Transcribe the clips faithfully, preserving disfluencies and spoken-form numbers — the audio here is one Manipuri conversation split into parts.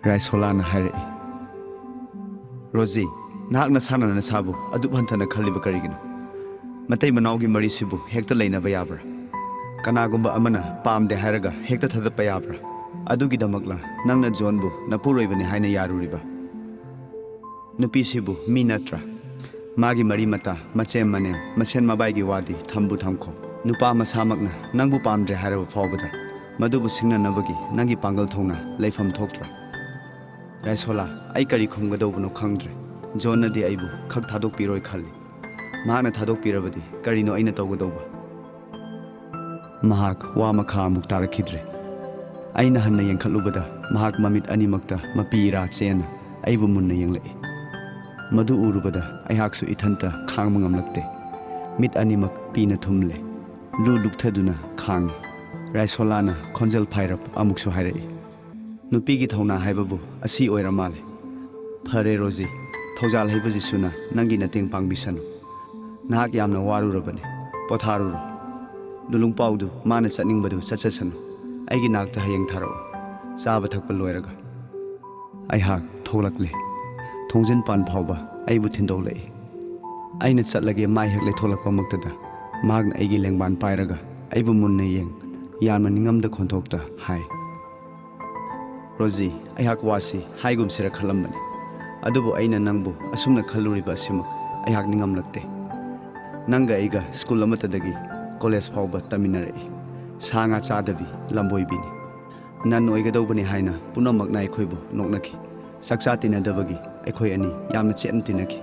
ꯔꯥꯏꯁꯣꯂꯥꯅ ꯍꯥꯏꯔꯛꯏ꯫ ꯔꯣꯖꯤ, ꯅꯍꯥꯛ ꯅꯁꯥꯅ ꯅꯁꯥꯕꯨ ꯑꯗꯨꯛ ꯍꯟꯊꯅ ꯈꯜꯂꯤꯕ ꯀꯔꯤꯒꯤꯅꯣ? ꯃꯇꯩ ꯃꯅꯥꯎꯒꯤ ꯃꯔꯤꯁꯤꯕꯨ ꯍꯦꯛꯇ ꯂꯩꯅꯕ ꯌꯥꯕ꯭ꯔꯥ? ꯀꯅꯥꯒꯨꯝꯕ ꯑꯃꯅ ꯄꯥꯝꯗꯦ ꯍꯥꯏꯔꯒ ꯍꯦꯛꯇ ꯊꯥꯗꯠꯄ ꯌꯥꯕ꯭ꯔꯥ? ꯑꯗꯨꯒꯤꯗꯃꯛꯂ ꯅꯪꯅ ꯖꯣꯟꯕꯨ ꯅꯄꯨꯔꯣꯏꯕꯅꯤ ꯍꯥꯏꯅ ꯌꯥꯔꯨꯔꯤꯕ? ꯅꯨꯄꯤꯁꯤꯕꯨ ꯃꯤ ꯅꯠꯇ꯭ꯔꯥ? ꯃꯥꯒꯤ ꯃꯔꯤ ꯃꯇꯥ, ꯃꯆꯦꯝ ꯃꯅꯦꯝ, ꯃꯁꯦꯟ ꯃꯕꯥꯏꯒꯤ ꯋꯥꯗꯤ ꯊꯝꯕꯨ ꯊꯝꯈꯣ꯫ ꯅꯨꯄꯥ ꯃꯁꯥꯃꯛꯅ ꯅꯪꯕꯨ ꯄꯥꯝꯗ꯭ꯔꯦ ꯍꯥꯏꯔꯕ ꯐꯥꯎꯕꯗ ꯃꯗꯨꯕꯨ ꯁꯤꯡꯅꯅꯕꯒꯤ ꯅꯪꯒꯤ ꯄꯥꯡꯒꯜ ꯊꯧꯅꯥ ꯂꯩꯐꯝ ꯊꯣꯛꯇ꯭ꯔꯥ? ꯔꯥꯏꯁꯣꯂꯥ, ꯑꯩ ꯀꯔꯤ ꯈꯨꯝꯒꯗꯧꯕꯅꯣ ꯈꯪꯗ꯭ꯔꯦ꯫ ꯖꯣꯟꯅꯗꯤ ꯑꯩꯕꯨ ꯈꯛ ꯊꯥꯗꯣꯛꯄꯤꯔꯣꯏ ꯈꯜꯂꯤ꯫ ꯃꯍꯥꯛꯅ ꯊꯥꯗꯣꯛꯄꯤꯔꯕꯗꯤ ꯀꯔꯤꯅꯣ ꯑꯩꯅ ꯇꯧꯒꯗꯧꯕ? ꯃꯍꯥꯛ ꯋꯥ ꯃꯈꯥ ꯑꯃꯨꯛ ꯇꯥꯔꯛꯈꯤꯗ꯭ꯔꯦ꯫ ꯑꯩꯅ ꯍꯟꯅ ꯌꯦꯡꯈꯠꯂꯨꯕꯗ ꯃꯍꯥꯛ ꯃꯃꯤꯠ ꯑꯅꯤꯃꯛꯇ ꯃꯄꯤ ꯏꯔꯥ ꯆꯦꯟꯅ ꯑꯩꯕꯨ ꯃꯨꯟꯅ ꯌꯦꯡꯂꯛꯏ꯫ ꯃꯗꯨ ꯎꯔꯨꯕꯗ ꯑꯩꯍꯥꯛꯁꯨ ꯏꯊꯟꯇ ꯈꯥꯡꯕ ꯉꯝꯂꯛꯇꯦ꯫ ꯃꯤꯠ ꯑꯅꯤꯃꯛ ꯄꯤꯅ ꯊꯨꯝꯂꯦ꯫ ꯂꯨ ꯂꯨꯛꯊꯗꯨꯅ ꯈꯥꯡꯉꯤ꯫ ꯔꯥꯏꯁꯣꯂꯥꯅ ꯈꯣꯟꯖꯦꯜ ꯐꯥꯏꯔꯞ ꯑꯃꯨꯛꯁꯨ ꯍꯥꯏꯔꯛꯏ꯫ ꯅꯨꯄꯤꯒꯤ ꯊꯧꯅꯥ ꯍꯥꯏꯕꯕꯨ ꯑꯁꯤ ꯑꯣꯏꯔ ꯃꯥꯜꯂꯦ꯫ ꯐꯔꯦ ꯔꯣꯖꯤ, ꯊꯧꯖꯥꯜ ꯍꯩꯕ ꯖꯤꯁꯨꯅ ꯅꯪꯒꯤ ꯃꯇꯦꯡ ꯄꯥꯡꯕꯤꯁꯅꯨ꯫ ꯅꯍꯥꯛ ꯌꯥꯝꯅ ꯋꯥꯔꯨꯔꯕꯅꯤ, ꯄꯣꯊꯥꯔꯨꯔꯣ꯫ ꯂꯨꯂꯨꯡꯄꯥꯎꯗꯨ ꯃꯥꯅ ꯆꯠꯅꯤꯡꯕꯗꯨ ꯆꯠꯆꯁꯅꯨ꯫ ꯑꯩꯒꯤ ꯅꯥꯛꯇ ꯍꯌꯦꯡ ꯊꯥꯔꯛꯑꯣ, ꯆꯥꯕ ꯊꯛꯄ ꯂꯣꯏꯔꯒ꯫ ꯑꯩꯍꯥꯛ ꯊꯣꯛꯂꯛꯂꯦ꯫ ꯊꯣꯡꯖꯤꯟ ꯄꯥꯟ ꯐꯥꯎꯕ ꯑꯩꯕꯨ ꯊꯤꯟꯗꯣꯛꯂꯛꯏ꯫ ꯑꯩꯅ ꯆꯠꯂꯒꯦ ꯃꯥꯏ ꯍꯦꯛ ꯂꯩꯊꯣꯛꯂꯛꯄꯃꯛꯇꯗ ꯃꯍꯥꯛꯅ ꯑꯩꯒꯤ ꯂꯦꯡꯕꯥꯟ ꯄꯥꯏꯔꯒ ꯑꯩꯕꯨ ꯃꯨꯟꯅ ꯌꯦꯡ, ꯌꯥꯝꯅ ꯅꯤꯡꯉꯝꯗ ꯈꯣꯟꯊꯣꯛꯇ ꯍꯥꯏ꯫ ꯔꯣꯖꯤ, ꯑꯩꯍꯥꯛ ꯋꯥꯁꯤ ꯍꯥꯏꯒꯨꯝꯁꯤꯔ ꯈꯜꯂꯝꯕꯅꯤ, ꯑꯗꯨꯕꯨ ꯑꯩꯅ ꯅꯪꯕꯨ ꯑꯁꯨꯝꯅ ꯈꯜꯂꯨꯔꯤꯕ ꯑꯁꯤꯃꯛ ꯑꯩꯍꯥꯛ ꯅꯤꯡꯉꯝꯂꯛꯇꯦ꯫ ꯅꯪꯒ ꯑꯩꯒ ꯁ꯭ꯀꯨꯜ ꯑꯃꯠꯇꯗꯒꯤ ꯀꯣꯂꯦꯖ ꯐꯥꯎꯕ ꯇꯝꯃꯤꯟꯅꯔꯛꯏ꯫ ꯁꯥ ꯉꯥ ꯆꯥꯗꯕꯤ ꯂꯝꯕꯣꯏꯕꯤꯅꯤ꯫ ꯅꯟ ꯑꯣꯏꯒꯗꯧꯕꯅꯤ ꯍꯥꯏꯅ ꯄꯨꯝꯅꯃꯛꯅ ꯑꯩꯈꯣꯏꯕꯨ ꯅꯣꯛꯅꯈꯤ꯫ ꯆꯥꯛꯆꯥ ꯇꯤꯟꯅꯗꯕꯒꯤ ꯑꯩꯈꯣꯏ ꯑꯅꯤ ꯌꯥꯝꯅ ꯆꯦꯠꯅ ꯇꯤꯟꯅꯈꯤ꯫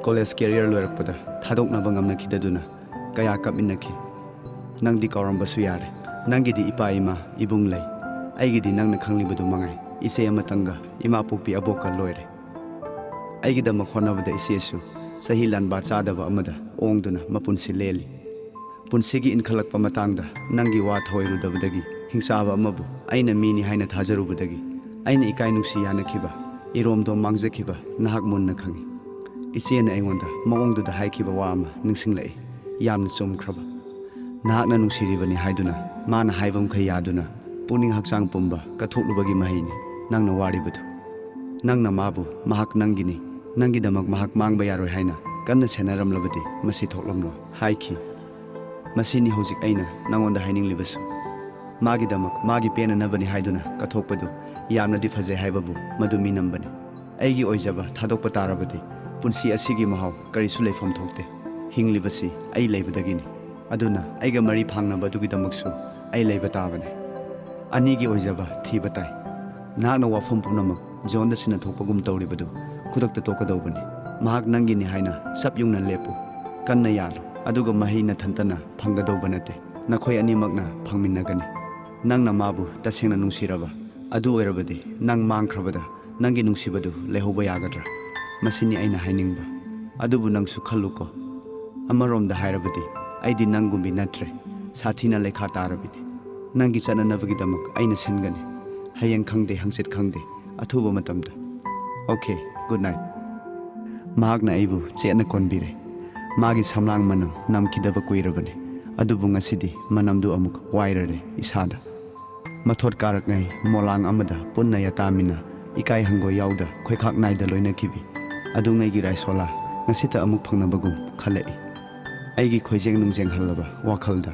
ꯀꯣꯂꯦꯖ ꯀꯦꯔꯤꯌꯔ ꯂꯣꯏꯔꯛꯄꯗ ꯊꯥꯗꯣꯛꯅꯕ ꯉꯝꯅꯈꯤꯗꯗꯨꯅ ꯀꯌꯥ ꯀꯞꯃꯤꯟꯅꯈꯤ꯫ ꯅꯪꯗꯤ ꯀꯥꯎꯔꯝꯕꯁꯨ ꯌꯥꯔꯦ꯫ ꯅꯪꯒꯤꯗꯤ ꯏꯄꯥ ꯏꯃꯥ ꯏꯕꯨꯡ ꯂꯩ꯫ ꯑꯩꯒꯤꯗꯤ ꯅꯪꯅ ꯈꯪꯂꯤꯕꯗꯨ ꯃꯉꯥꯏ, ꯏꯆꯦ ꯑꯃꯇꯪꯒ ꯏꯃꯥ ꯄꯣꯛꯄꯤ ꯑꯕꯣꯛꯀ ꯂꯣꯏꯔꯦ꯫ ꯑꯩꯒꯤꯗꯃꯛ ꯍꯣꯠꯅꯕꯗ ꯏꯆꯦꯁꯨ ꯆꯍꯤ ꯂꯥꯟꯕꯥ ꯆꯥꯗꯕ ꯑꯃꯗ ꯑꯣꯡꯗꯨꯅ ꯃꯄꯨꯟꯁꯤ ꯂꯦꯜꯂꯤ꯫ ꯄꯨꯟꯁꯤꯒꯤ ꯏꯟꯈꯠꯂꯛꯄ ꯃꯇꯥꯡꯗ ꯅꯪꯒꯤ ꯋꯥ ꯊꯧꯑꯣꯏꯔꯨꯗꯕꯗꯒꯤ ꯍꯤꯡꯆꯥꯕ ꯑꯃꯕꯨ ꯑꯩꯅ ꯃꯤꯅꯤ ꯍꯥꯏꯅ ꯊꯥꯖꯔꯨꯕꯗꯒꯤ ꯑꯩꯅ ꯏꯀꯥꯏ ꯅꯨꯡꯁꯤ ꯌꯥꯅꯈꯤꯕ, ꯏꯔꯣꯝꯗꯣꯝ ꯃꯥꯡꯖꯈꯤꯕ ꯅꯍꯥꯛ ꯃꯨꯟꯅ ꯈꯪꯏ꯫ ꯏꯆꯦꯅ ꯑꯩꯉꯣꯟꯗ ꯃꯑꯣꯡꯗꯨꯗ ꯍꯥꯏꯈꯤꯕ ꯋꯥ ꯑꯃ ꯅꯤꯡꯁꯤꯡꯂꯛꯏ, ꯌꯥꯝꯅ ꯆꯨꯝꯈ꯭ꯔꯕ꯫ ꯅꯍꯥꯛꯅ ꯅꯨꯡꯁꯤꯔꯤꯕꯅꯤ ꯍꯥꯏꯗꯨꯅ ꯃꯥꯅ ꯍꯥꯏꯕ ꯃꯈꯩ ꯌꯥꯗꯨꯅ ꯄꯨꯛꯅꯤꯡ ꯍꯛꯆꯥꯡ ꯄꯨꯝꯕ ꯀꯠꯊꯣꯛꯂꯨꯕꯒꯤ ꯃꯍꯩꯅꯤ꯫ ꯅꯪꯅ ꯋꯥꯔꯤꯕꯗꯨ꯫ ꯅꯪꯅ ꯃꯥꯕꯨ ꯃꯍꯥꯛ ꯅꯪꯒꯤꯅꯤ, ꯅꯪꯒꯤꯗꯃꯛ ꯃꯍꯥꯛ ꯃꯥꯡꯕ ꯌꯥꯔꯣꯏ ꯍꯥꯏꯅ ꯀꯟꯅ ꯁꯦꯟꯅꯔꯝꯂꯕꯗꯤ ꯃꯁꯤ ꯊꯣꯛꯂꯝꯂꯣꯏ ꯍꯥꯏꯈꯤ꯫ ꯃꯁꯤꯅꯤ ꯍꯧꯖꯤꯛ ꯑꯩꯅ ꯅꯉꯣꯟꯗ ꯍꯥꯏꯅꯤꯡꯂꯤꯕꯁꯨ꯫ ꯃꯥꯒꯤꯗꯃꯛ ꯃꯥꯒꯤ ꯄꯦꯟꯅꯅꯕꯅꯤ ꯍꯥꯏꯗꯨꯅ ꯀꯠꯊꯣꯛꯄꯗꯨ ꯌꯥꯝꯅꯗꯤ ꯐꯖꯩ ꯍꯥꯏꯕꯕꯨ ꯃꯗꯨ ꯃꯤꯅꯝꯕꯅꯤ꯫ ꯑꯩꯒꯤ ꯑꯣꯏꯖꯕ ꯊꯥꯗꯣꯛꯄ ꯇꯥꯔꯕꯗꯤ ꯄꯨꯟꯁꯤ ꯑꯁꯤꯒꯤ ꯃꯍꯥꯎ ꯀꯔꯤꯁꯨ ꯂꯩꯐꯝ ꯊꯣꯛꯇꯦ꯫ ꯍꯤꯡꯂꯤꯕꯁꯤ ꯑꯩ ꯂꯩꯕꯗꯒꯤꯅꯤ꯫ ꯑꯗꯨꯅ ꯑꯩꯒ ꯃꯔꯤ ꯐꯥꯡꯅꯕ ꯑꯗꯨꯒꯤꯗꯃꯛꯁꯨ ꯑꯩ ꯂꯩꯕ ꯇꯥꯕꯅꯤ꯫ ꯑꯅꯤꯒꯤ ꯑꯣꯏꯖꯕ ꯊꯤꯕ ꯇꯥꯏ꯫ ꯅꯍꯥꯛꯅ ꯋꯥꯐꯝ ꯄꯨꯝꯅꯃꯛ ꯖꯣꯟꯗ ꯁꯤꯟꯅꯊꯣꯛꯄꯒꯨꯝ ꯇꯧꯔꯤꯕꯗꯨ ꯈꯨꯗꯛꯇ ꯇꯣꯛꯀꯗꯧꯕꯅꯤ꯫ ꯃꯍꯥꯛ ꯅꯪꯒꯤꯅꯤ ꯍꯥꯏꯅ ꯆꯞ ꯌꯨꯡꯅ ꯂꯦꯞꯄꯨ꯫ ꯀꯟꯅ ꯌꯥꯜꯂꯨ꯫ ꯑꯗꯨꯒ ꯃꯍꯩ ꯅꯊꯟꯇꯅ ꯐꯪꯒꯗꯧꯕ ꯅꯠꯇꯦ꯫ ꯅꯈꯣꯏ ꯑꯅꯤꯃꯛꯅ ꯐꯪꯃꯤꯟꯅꯒꯅꯤ꯫ ꯅꯪꯅ ꯃꯥꯕꯨ ꯇꯁꯦꯡꯅ ꯅꯨꯡꯁꯤꯔꯕ ꯑꯗꯨ ꯑꯣꯏꯔꯕꯗꯤ ꯅꯪ ꯃꯥꯡꯈ꯭ꯔꯕꯗ ꯅꯪꯒꯤ ꯅꯨꯡꯁꯤꯕꯗꯨ ꯂꯩꯍꯧꯕ ꯌꯥꯒꯗ꯭ꯔꯥ? ꯃꯁꯤꯅꯤ ꯑꯩꯅ ꯍꯥꯏꯅꯤꯡꯕ꯫ ꯑꯗꯨꯕꯨ ꯅꯪꯁꯨ ꯈꯜꯂꯨꯀꯣ꯫ ꯑꯃꯔꯣꯝꯗ ꯍꯥꯏꯔꯕꯗꯤ ꯑꯩꯗꯤ ꯅꯪꯒꯨꯝꯕꯤ ꯅꯠꯇ꯭ꯔꯦ꯫ ꯁꯥꯊꯤꯅ ꯂꯩꯈꯥ ꯇꯥꯔꯕꯤꯅꯤ꯫ ꯅꯪꯒꯤ ꯆꯠꯅꯅꯕꯒꯤꯗꯃꯛ ꯑꯩꯅ ꯁꯤꯟꯒꯅꯤ꯫ ꯍꯌꯦꯡ ꯈꯪꯗꯦ, ꯍꯪꯆꯤꯠ ꯈꯪꯗꯦ, ꯑꯊꯨꯕ ꯃꯇꯝꯗ꯫ Okay, good night꯫ ꯃꯍꯥꯛꯅ ꯑꯩꯕꯨ ꯆꯦꯠꯅ ꯀꯣꯟꯕꯤꯔꯦ꯫ ꯃꯥꯒꯤ ꯁꯝꯂꯥꯡ ꯃꯅꯝ ꯅꯝꯈꯤꯗꯕ ꯀꯨꯏꯔꯕꯅꯤ, ꯑꯗꯨꯕꯨ ꯉꯁꯤꯗꯤ ꯃꯅꯝꯗꯨ ꯑꯃꯨꯛ ꯋꯥꯏꯔꯔꯦ ꯏꯁꯥꯗ꯫ ꯃꯊꯣꯠ ꯀꯥꯔꯛꯉꯩ ꯃꯣꯂꯥꯡ ꯑꯃꯗ ꯄꯨꯟꯅ ꯌꯥꯇꯥꯃꯤꯟꯅ ꯏꯀꯥꯏ ꯍꯪꯒꯣꯏ ꯌꯥꯎꯗ ꯈꯣꯏꯈꯥꯛ ꯅꯥꯏꯗ ꯂꯣꯏꯅꯈꯤꯕꯤ ꯑꯗꯨꯉꯩꯒꯤ ꯔꯥꯏꯁꯣꯂꯥ ꯉꯁꯤꯇ ꯑꯃꯨꯛ ꯐꯪꯅꯕꯒꯨꯝ ꯈꯜꯂꯛꯏ꯫ ꯑꯩꯒꯤ ꯈꯣꯏꯖꯦꯡ ꯅꯨꯡꯖꯦꯡ ꯍꯜꯂꯕ ꯋꯥꯈꯜꯗ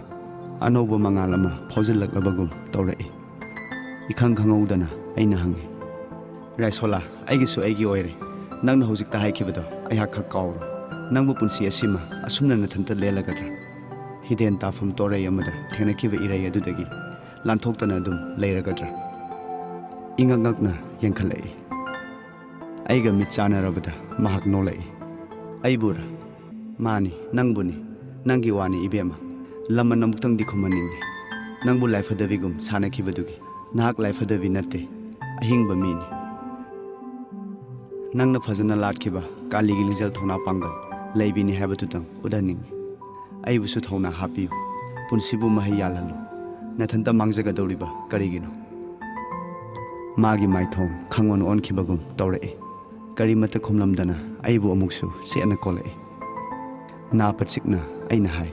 ꯑꯅꯧꯕ ꯃꯉꯥꯜ ꯑꯃ ꯐꯥꯎꯖꯤꯜꯂꯛꯂꯕꯒꯨꯝ ꯇꯧꯔꯛꯏ꯫ ꯏꯈꯪ ꯈꯪꯍꯧꯗꯅ ꯑꯩꯅ ꯍꯪꯉꯤ, "ꯔꯥꯏꯁꯣꯂꯥ, ꯑꯩꯒꯤꯁꯨ ꯑꯩꯒꯤ ꯑꯣꯏꯔꯦ꯫ ꯅꯪꯅ ꯍꯧꯖꯤꯛꯇ ꯍꯥꯏꯈꯤꯕꯗꯣ ꯑꯩꯍꯥꯛ ꯈꯛ ꯀꯥꯎꯔꯣ꯫ ꯅꯪꯕꯨ ꯄꯨꯟꯁꯤ ꯑꯁꯤꯃ ꯑꯁꯨꯝꯅ ꯅꯊꯟꯇ ꯂꯦꯜꯂꯒꯗ꯭ꯔꯥ? ꯍꯤꯗꯦꯟ ꯇꯥꯐꯝ ꯇꯣꯔꯩ ꯑꯃꯗ ꯊꯦꯡꯅꯈꯤꯕ ꯏꯔꯩ ꯑꯗꯨꯗꯒꯤ ꯂꯥꯟꯊꯣꯛꯇꯅ ꯑꯗꯨꯝ ꯂꯩꯔꯒꯗ꯭ꯔꯥ?" ꯏꯉꯛ ꯉꯛꯅ ꯌꯦꯡꯈꯠꯂꯛꯏ꯫ ꯑꯩꯒ ꯃꯤꯠ ꯆꯥꯟꯅꯔꯕꯗ ꯃꯍꯥꯛ ꯅꯣꯛꯂꯛꯏ꯫ "ꯑꯩꯕꯨꯔꯥ?" "ꯃꯥꯅꯤ, ꯅꯪꯕꯨꯅꯤ꯫ ꯅꯪꯒꯤ ꯋꯥꯅꯤ ꯏꯕꯦꯝꯃ꯫ ꯂꯃꯟ ꯑꯃꯨꯛꯇꯪꯗꯤ ꯈꯨꯝꯍꯟꯅꯤꯡꯉꯤ꯫ ꯅꯪꯕꯨ ꯂꯥꯏꯐꯗꯕꯤꯒꯨꯝ ꯁꯥꯟꯅꯈꯤꯕꯗꯨꯒꯤ꯫ ꯅꯍꯥꯛ ꯂꯥꯏꯐꯗꯕꯤ ꯅꯠꯇꯦ, ꯑꯍꯤꯡꯕ ꯃꯤꯅꯤ꯫ ꯅꯪꯅ ꯐꯖꯅ ꯂꯥꯠꯈꯤꯕ ꯀꯥꯂꯤꯒꯤ ꯂꯤꯡꯖꯦꯜ ꯊꯧꯅꯥ ꯄꯥꯡꯒꯜ ꯂꯩꯕꯤꯅꯤ ꯍꯥꯏꯕꯗꯨꯗꯪ ꯎꯠꯍꯟꯅꯤꯡꯉꯤ꯫ ꯑꯩꯕꯨꯁꯨ ꯊꯧꯅꯥ ꯍꯥꯞꯄꯤꯌꯨ꯫ ꯄꯨꯟꯁꯤꯕꯨ ꯃꯍꯩ ꯌꯥꯜꯍꯜꯂꯨ꯫ ꯅꯊꯟꯇ ꯃꯥꯡꯖꯒꯗꯧꯔꯤꯕ ꯀꯔꯤꯒꯤꯅꯣ?" ꯃꯥꯒꯤ ꯃꯥꯏꯊꯣꯡ ꯈꯪꯑꯣꯟ ꯑꯣꯟꯈꯤꯕꯒꯨꯝ ꯇꯧꯔꯛꯏ꯫ ꯀꯔꯤꯃꯠꯇ ꯈꯨꯝꯂꯝꯗꯅ ꯑꯩꯕꯨ ꯑꯃꯨꯛꯁꯨ ꯆꯦꯠꯅ ꯀꯣꯜꯂꯛꯏ꯫ ꯅꯥ ꯄꯠꯆꯤꯛꯅ ꯑꯩꯅ ꯍꯥꯏ,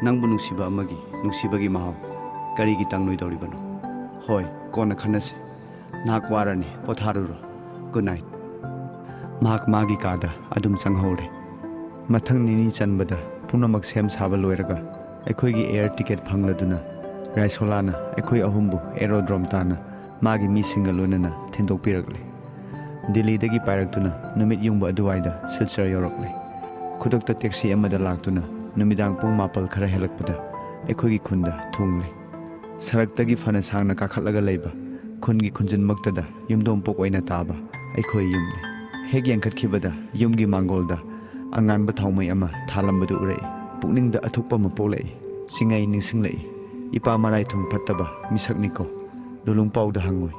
"ꯅꯪꯕꯨ ꯅꯨꯡꯁꯤꯕ ꯑꯃꯒꯤ ꯅꯨꯡꯁꯤꯕꯒꯤ ꯃꯍꯥꯎ ꯀꯔꯤꯒꯤ ꯇꯪꯂꯣꯏꯗꯧꯔꯤꯕꯅꯣ? ꯍꯣꯏ, ꯀꯣꯟꯅ ꯈꯟꯅꯁꯤ꯫ ꯅꯍꯥꯛ ꯋꯥꯔꯅꯤ, ꯄꯣꯊꯥꯔꯨꯔꯣ꯫ Good night. ꯃꯍꯥꯛ ꯃꯥꯒꯤ ꯀꯥꯗ ꯑꯗꯨꯝ ꯆꯪꯍꯧꯔꯦ꯫ ꯃꯊꯪ ꯅꯤꯅꯤ ꯆꯟꯕꯗ ꯄꯨꯝꯅꯃꯛ ꯁꯦꯝ ꯁꯥꯕ ꯂꯣꯏꯔꯒ ꯑꯩꯈꯣꯏꯒꯤ ꯑꯦꯌꯔ ꯇꯤꯀꯦꯠ ꯐꯪꯂꯗꯨꯅ ꯔꯥꯏꯁꯣꯂꯥꯅ ꯑꯩꯈꯣꯏ ꯑꯍꯨꯝꯕꯨ ꯑꯦꯔꯣꯗ꯭ꯔꯣꯝ ꯇꯥꯟꯅ ꯃꯥꯒꯤ ꯃꯤꯁꯤꯡꯒ ꯂꯣꯏꯅꯅ ꯊꯤꯟꯗꯣꯛꯄꯤꯔꯛꯂꯦ꯫ ꯗꯤꯜꯂꯤꯗꯒꯤ ꯄꯥꯏꯔꯛꯇꯨꯅ ꯅꯨꯃꯤꯠ ꯌꯨꯡꯕ ꯑꯗꯨꯋꯥꯏꯗ ꯁꯤꯜꯆꯔ ꯌꯧꯔꯛꯂꯦ꯫ ꯈꯨꯗꯛꯇ ꯇꯦꯛꯁꯤ ꯑꯃꯗ ꯂꯥꯛꯇꯨꯅ ꯅꯨꯃꯤꯗꯥꯡ ꯄꯨꯡ ꯃꯥꯄꯜ ꯈꯔ ꯍꯦꯜꯂꯛꯄꯗ ꯑꯩꯈꯣꯏꯒꯤ ꯈꯨꯟꯗ ꯊꯨꯡꯂꯦ꯫ ꯁꯔꯛꯇꯒꯤ ꯐꯅ ꯁꯥꯡꯅ ꯀꯥꯈꯠꯂꯒ ꯂꯩꯕ ꯈꯨꯟꯒꯤ ꯈꯨꯟꯖꯤꯟꯃꯛꯇꯗ ꯌꯨꯝꯗꯣꯡꯄꯣꯛ ꯑꯣꯏꯅ ꯇꯥꯕ ꯑꯩꯈꯣꯏ ꯌꯨꯝꯅꯤ꯫ ꯍꯦꯛ ꯌꯦꯡꯈꯠꯈꯤꯕꯗ ꯌꯨꯝꯒꯤ ꯃꯥꯡꯒꯣꯜꯗ ꯑꯉꯥꯟꯕ ꯊꯥꯎꯃꯩ ꯑꯃ ꯊꯥꯜꯂꯝꯕꯗꯨ ꯎꯔꯛꯏ꯫ ꯄꯨꯛꯅꯤꯡꯗ ꯑꯊꯨꯞꯄ ꯑꯃ ꯄꯣꯛꯂꯛꯏ꯫ ꯁꯤꯡꯉꯩ ꯅꯤꯡꯁꯤꯡꯂꯛꯏ꯫ ꯏꯄꯥ ꯃꯔꯥꯏꯊꯣꯡ ꯐꯠꯇꯕ ꯃꯤꯁꯛꯅꯤꯀꯣ꯫ ꯂꯨꯂꯨꯡꯄꯥꯎꯗ ꯍꯪꯉꯨꯏ꯫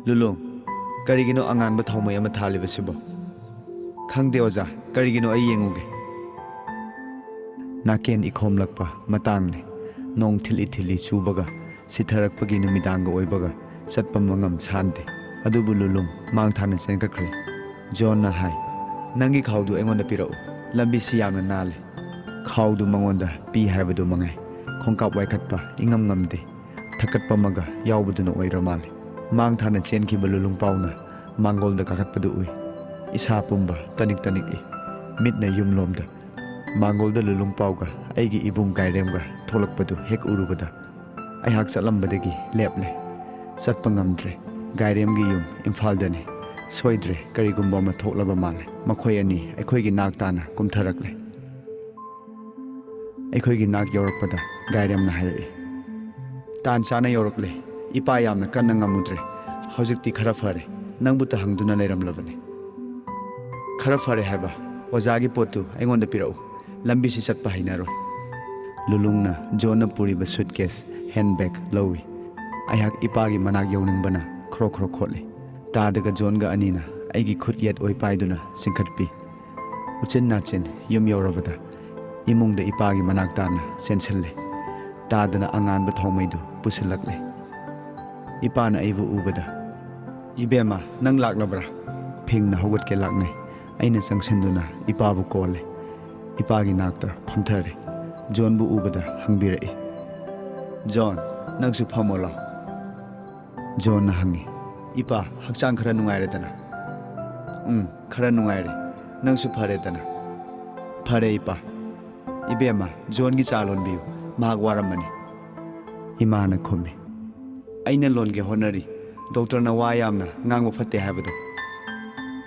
"ꯂꯨꯂꯨꯡ, ꯀꯔꯤꯒꯤꯅꯣ ꯑꯉꯥꯟꯕ ꯊꯥꯎꯃꯩ ꯑꯃ ꯊꯥꯜꯂꯤꯕꯁꯤꯕꯣ?" "ꯈꯪꯗꯦ ꯑꯣꯖꯥ, ꯀꯔꯤꯒꯤꯅꯣ ꯑꯩ ꯌꯦꯡꯉꯨꯒꯦ꯫" ꯅꯥꯀꯦꯟ ꯏꯈꯣꯝꯂꯛꯄ ꯃꯇꯥꯡꯅꯤ꯫ ꯅꯣꯡ ꯊꯤꯜꯂꯤ ꯊꯤꯜꯂꯤ ꯆꯨꯕꯒ ꯁꯤꯊꯔꯛꯄꯒꯤ ꯅꯨꯃꯤꯗꯥꯡꯒ ꯑꯣꯏꯕꯒ ꯆꯠꯄ ꯃꯉꯝ ꯁꯥꯟꯗꯦ꯫ ꯑꯗꯨꯕꯨ ꯂꯨꯂꯨꯡ ꯃꯥꯡ ꯊꯥꯅ ꯆꯦꯟꯈꯠꯈ꯭ꯔꯦ꯫ ꯖꯣꯟꯅ ꯍꯥꯏ, "ꯅꯪꯒꯤ ꯈꯥꯎꯗꯨ ꯑꯩꯉꯣꯟꯗ ꯄꯤꯔꯛꯎ꯫ ꯂꯝꯕꯤꯁꯤ ꯌꯥꯝꯅ ꯅꯥꯜꯂꯤ꯫" ꯈꯥꯎꯗꯨ ꯃꯉꯣꯟꯗ ꯄꯤ ꯍꯥꯏꯕꯗꯨ ꯃꯉꯥꯏ꯫ ꯈꯣꯡꯀꯥꯞ ꯋꯥꯏꯈꯠꯄ ꯏꯉꯝ ꯉꯝꯗꯦ꯫ ꯊꯛꯀꯠꯄ ꯑꯃꯒ ꯌꯥꯎꯕꯗꯨꯅ ꯑꯣꯏꯔ ꯃꯥꯜꯂꯦ꯫ ꯃꯥꯡ ꯊꯥꯅ ꯆꯦꯟꯈꯤꯕ ꯂꯨꯂꯨꯡꯄꯥꯎꯅ ꯃꯥꯡꯒꯣꯜꯗ ꯀꯥꯈꯠꯄꯗꯨ ꯎꯏ꯫ ꯏꯁꯥ ꯄꯨꯝꯕ ꯇꯅꯤꯛ ꯇꯅꯤꯛꯏ꯫ ꯃꯤꯠꯅ ꯌꯨꯝꯂꯣꯝꯗ꯫ ꯃꯥꯡꯒꯣꯜꯗ ꯂꯨꯂꯨꯡꯄꯥꯎꯒ ꯑꯩꯒꯤ ꯏꯕꯨꯡ ꯒꯥꯏꯔꯦꯝꯒ ꯊꯣꯛꯂꯛꯄꯗꯨ ꯍꯦꯛ ꯎꯔꯨꯕꯗ ꯑꯩꯍꯥꯛ ꯆꯠꯂꯝꯕꯗꯒꯤ ꯂꯦꯞꯂꯦ꯫ ꯆꯠꯄ ꯉꯝꯗ꯭ꯔꯦ꯫ ꯒꯥꯏꯔꯦꯝꯒꯤ ꯌꯨꯝ ꯏꯝꯐꯥꯜꯗꯅꯤ꯫ ꯁꯣꯏꯗ꯭ꯔꯦ, ꯀꯔꯤꯒꯨꯝꯕ ꯑꯃ ꯊꯣꯛꯂꯕ ꯃꯥꯜꯂꯦ꯫ ꯃꯈꯣꯏ ꯑꯅꯤ ꯑꯩꯈꯣꯏꯒꯤ ꯅꯥꯛ ꯇꯥꯅ ꯀꯨꯝꯊꯔꯛꯂꯦ꯫ ꯑꯩꯈꯣꯏꯒꯤ ꯅꯥꯛ ꯌꯧꯔꯛꯄꯗ ꯒꯥꯏꯔꯦꯝꯅ ꯍꯥꯏꯔꯛꯏ, "ꯇꯥꯟ ꯆꯥꯅ ꯌꯧꯔꯛꯂꯦ꯫ ꯏꯄꯥ ꯌꯥꯝꯅ ꯀꯟꯅ ꯉꯝꯃꯨꯗ꯭ꯔꯦ꯫ ꯍꯧꯖꯤꯛꯇꯤ ꯈꯔ ꯐꯔꯦ꯫ ꯅꯪꯕꯨꯇ ꯍꯪꯗꯨꯅ ꯂꯩꯔꯝꯂꯕꯅꯤ꯫" "ꯈꯔ ꯐꯔꯦ ꯍꯥꯏꯕ? ꯑꯣꯖꯥꯒꯤ ꯄꯣꯠꯇꯨ ꯑꯩꯉꯣꯟꯗ ꯄꯤꯔꯛꯎ꯫ ꯂꯝꯕꯤꯁꯤ ꯆꯠꯄ ꯍꯩꯅꯔꯣꯏ꯫" ꯂꯨꯂꯨꯡꯅ ꯖꯣꯟꯅ ꯄꯨꯔꯤꯕ ꯁꯨꯠꯀꯦꯁ, ꯍꯦꯟꯕꯦꯒ ꯂꯧꯏ꯫ ꯑꯩꯍꯥꯛ ꯏꯄꯥꯒꯤ ꯃꯅꯥꯛ ꯌꯧꯅꯤꯡꯕꯅ ꯈ꯭ꯔꯣ ꯈ꯭ꯔꯣ ꯈꯣꯠꯂꯤ꯫ ꯇꯥꯗꯒ ꯖꯣꯟꯒ ꯑꯅꯤꯅ ꯑꯩꯒꯤ ꯈꯨꯠ ꯌꯦꯠ ꯑꯣꯏ ꯄꯥꯏꯗꯨꯅ ꯆꯤꯡꯈꯠꯄꯤ꯫ ꯎꯆꯤꯟ ꯅꯥꯆꯤꯟ ꯌꯨꯝ ꯌꯧꯔꯕꯗ ꯏꯃꯨꯡꯗ ꯏꯄꯥꯒꯤ ꯃꯅꯥꯛ ꯇꯥꯅ ꯆꯦꯟꯁꯤꯜꯂꯦ꯫ ꯇꯥꯗꯅ ꯑꯉꯥꯟꯕ ꯊꯥꯎꯃꯩꯗꯨ ꯄꯨꯁꯤꯜꯂꯛꯂꯦ꯫ ꯏꯄꯥꯅ ꯑꯩꯕꯨ ꯎꯕꯗ, "ꯏꯕꯦꯝꯃ, ꯅꯪ ꯂꯥꯛꯂꯕ꯭ꯔꯥ?" ꯐꯤꯡꯅ ꯍꯧꯒꯠꯀꯦ ꯂꯥꯛꯅꯩ꯫ ꯑꯩꯅ ꯆꯪꯁꯤꯟꯗꯨꯅ ꯏꯄꯥꯕꯨ ꯀꯣꯜꯂꯦ꯫ ꯏꯄꯥꯒꯤ ꯅꯥꯛꯇ ꯐꯝꯊꯔꯦ꯫ ꯖꯣꯟꯕꯨ ꯎꯕꯗ ꯍꯪꯕꯤꯔꯛꯏ, "ꯖꯣꯟ, ꯅꯪꯁꯨ ꯐꯝꯃꯣ ꯂꯥꯎ꯫" ꯖꯣꯟꯅ ꯍꯪꯉꯤ, "ꯏꯄꯥ, ꯍꯛꯆꯥꯡ ꯈꯔ ꯅꯨꯡꯉꯥꯏꯔꯦꯗꯅ?" "ꯎꯝ, ꯈꯔ ꯅꯨꯡꯉꯥꯏꯔꯦ꯫ ꯅꯪꯁꯨ ꯐꯔꯦꯗꯅ?" "ꯐꯔꯦ, ꯏꯄꯥ꯫ ꯏꯕꯦꯝꯃ, ꯖꯣꯟꯒꯤ ꯆꯥ ꯂꯣꯟꯕꯤꯌꯨ꯫ ꯃꯍꯥꯛ ꯋꯥꯔꯝꯃꯅꯤ꯫" ꯏꯃꯥꯅ ꯈꯨꯝꯃꯤ꯫ "ꯑꯩꯅ ꯂꯣꯟꯒꯦ ꯍꯣꯠꯅꯔꯤ꯫ ꯗꯣꯛꯇꯔꯅ ꯋꯥ ꯌꯥꯝꯅ ꯉꯥꯡꯕ ꯐꯠꯇꯦ ꯍꯥꯏꯕꯗꯣ꯫"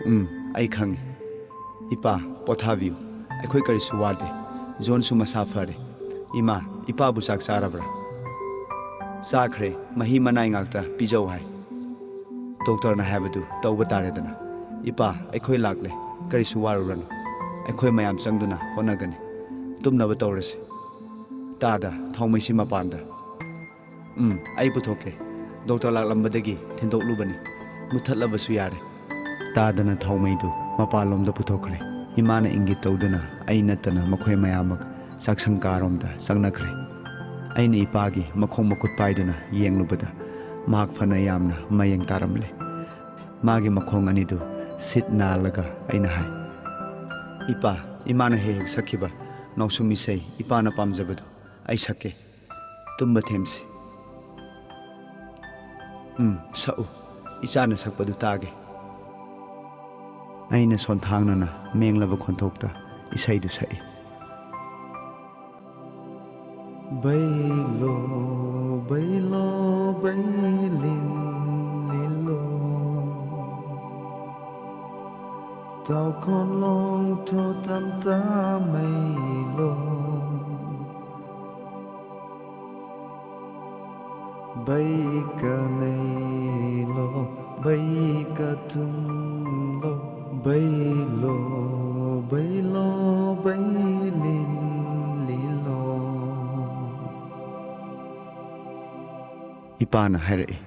"ꯎꯝ, ꯑꯩ ꯈꯪꯉꯤ꯫ ꯏꯄꯥ, ꯄꯣꯊꯥꯕꯤꯌꯨ꯫ ꯑꯩꯈꯣꯏ ꯀꯔꯤꯁꯨ ꯋꯥꯗꯦ꯫ ꯖꯣꯟꯁꯨ ꯃꯁꯥ ꯐꯔꯦ꯫ ꯏꯃꯥ, ꯏꯄꯥꯕꯨ ꯆꯥꯛ ꯆꯥꯔꯕ꯭ꯔꯥ?" "ꯆꯥꯈ꯭ꯔꯦ꯫ ꯃꯍꯤ ꯃꯅꯥꯏ ꯉꯥꯛꯇ ꯄꯤꯖꯧ ꯍꯥꯏ꯫" "ꯗꯣꯛꯇꯔꯅ ꯍꯥꯏꯕꯗꯨ ꯇꯧꯕ ꯇꯥꯔꯦꯗꯅ꯫ ꯏꯄꯥ, ꯑꯩꯈꯣꯏ ꯂꯥꯛꯂꯦ꯫ ꯀꯔꯤꯁꯨ ꯋꯥꯔꯨꯔꯅꯨ꯫ ꯑꯩꯈꯣꯏ ꯃꯌꯥꯝ ꯆꯪꯗꯨꯅ ꯍꯣꯠꯅꯒꯅꯤ꯫ ꯇꯨꯝꯅꯕ ꯇꯧꯔꯁꯤ꯫ ꯇꯥꯗ, ꯊꯥꯎꯃꯩꯁꯤ ꯃꯄꯥꯟꯗ꯫" "ꯎꯝ, ꯑꯩ ꯄꯨꯊꯣꯛꯀꯦ꯫ ꯗꯣꯛꯇꯔ ꯂꯥꯛꯂꯝꯕꯗꯒꯤ ꯊꯤꯟꯗꯣꯛꯂꯨꯕꯅꯤ꯫ ꯃꯨꯊꯠꯂꯕꯁꯨ ꯌꯥꯔꯦ꯫" ꯇꯥꯗꯅ ꯊꯥꯎꯃꯩꯗꯨ ꯃꯄꯥꯟꯂꯣꯝꯗ ꯄꯨꯊꯣꯛꯈ꯭ꯔꯦ꯫ ꯏꯃꯥꯅ ꯏꯪꯒꯤꯠ ꯇꯧꯗꯨꯅ ꯑꯩ ꯅꯠꯇꯅ ꯃꯈꯣꯏ ꯃꯌꯥꯝꯃꯛ ꯆꯥꯛꯁꯪ ꯀꯥꯔꯣꯝꯗ ꯆꯪꯅꯈ꯭ꯔꯦ꯫ ꯑꯩꯅ ꯏꯄꯥꯒꯤ ꯃꯈꯣꯡ ꯃꯈꯨꯠ ꯄꯥꯏꯗꯨꯅ ꯌꯦꯡꯂꯨꯕꯗ ꯃꯍꯥꯛ ꯐꯅ ꯌꯥꯝꯅ ꯃꯌꯦꯡ ꯇꯥꯔꯝꯂꯦ꯫ ꯃꯥꯒꯤ ꯃꯈꯣꯡ ꯑꯅꯤꯗꯨ ꯁꯤꯠ ꯅꯥꯜꯂꯒ ꯑꯩꯅ ꯍꯥꯏ, "ꯏꯄꯥ, ꯏꯃꯥꯅ ꯍꯦꯛ ꯍꯦꯛ ꯁꯛꯈꯤꯕ ꯅꯥꯎꯁꯨꯝ ꯏꯁꯩ ꯏꯄꯥꯅ ꯄꯥꯝꯖꯕꯗꯨ ꯑꯩ ꯁꯛꯀꯦ꯫ ꯇꯨꯝꯕ ꯊꯦꯝꯁꯤ꯫" "ꯎꯝ, ꯁꯛꯎ꯫ ꯏꯆꯥꯅ ꯁꯛꯄꯗꯨ ꯇꯥꯒꯦ꯫" ꯑꯩꯅ ꯁꯣꯟꯊꯥꯡꯅꯅ ꯃꯦꯡꯂꯕ ꯈꯣꯟꯊꯣꯛꯇ ꯏꯁꯩꯗꯨ ꯁꯛꯏ꯫ ꯕꯩꯂꯣ, ꯕꯩꯂꯣ, ꯕꯩꯂꯤꯟ ꯂꯤꯂꯣ꯫ ꯇꯥꯎꯈꯣꯂꯣꯡ ꯊꯣ ꯇꯝ ꯇꯥꯃꯩꯂꯣ꯫ ꯕꯩ ꯀꯅꯩꯂꯣ, ꯕꯩ ꯀꯊꯨꯝꯂꯣ, ꯕꯩꯂꯣ, ꯕꯩꯂꯣ, ꯕꯩꯂꯤꯟ ꯂꯤꯂꯣ꯫ ꯏꯄꯥꯅ ꯍꯥꯏꯔꯛꯏ,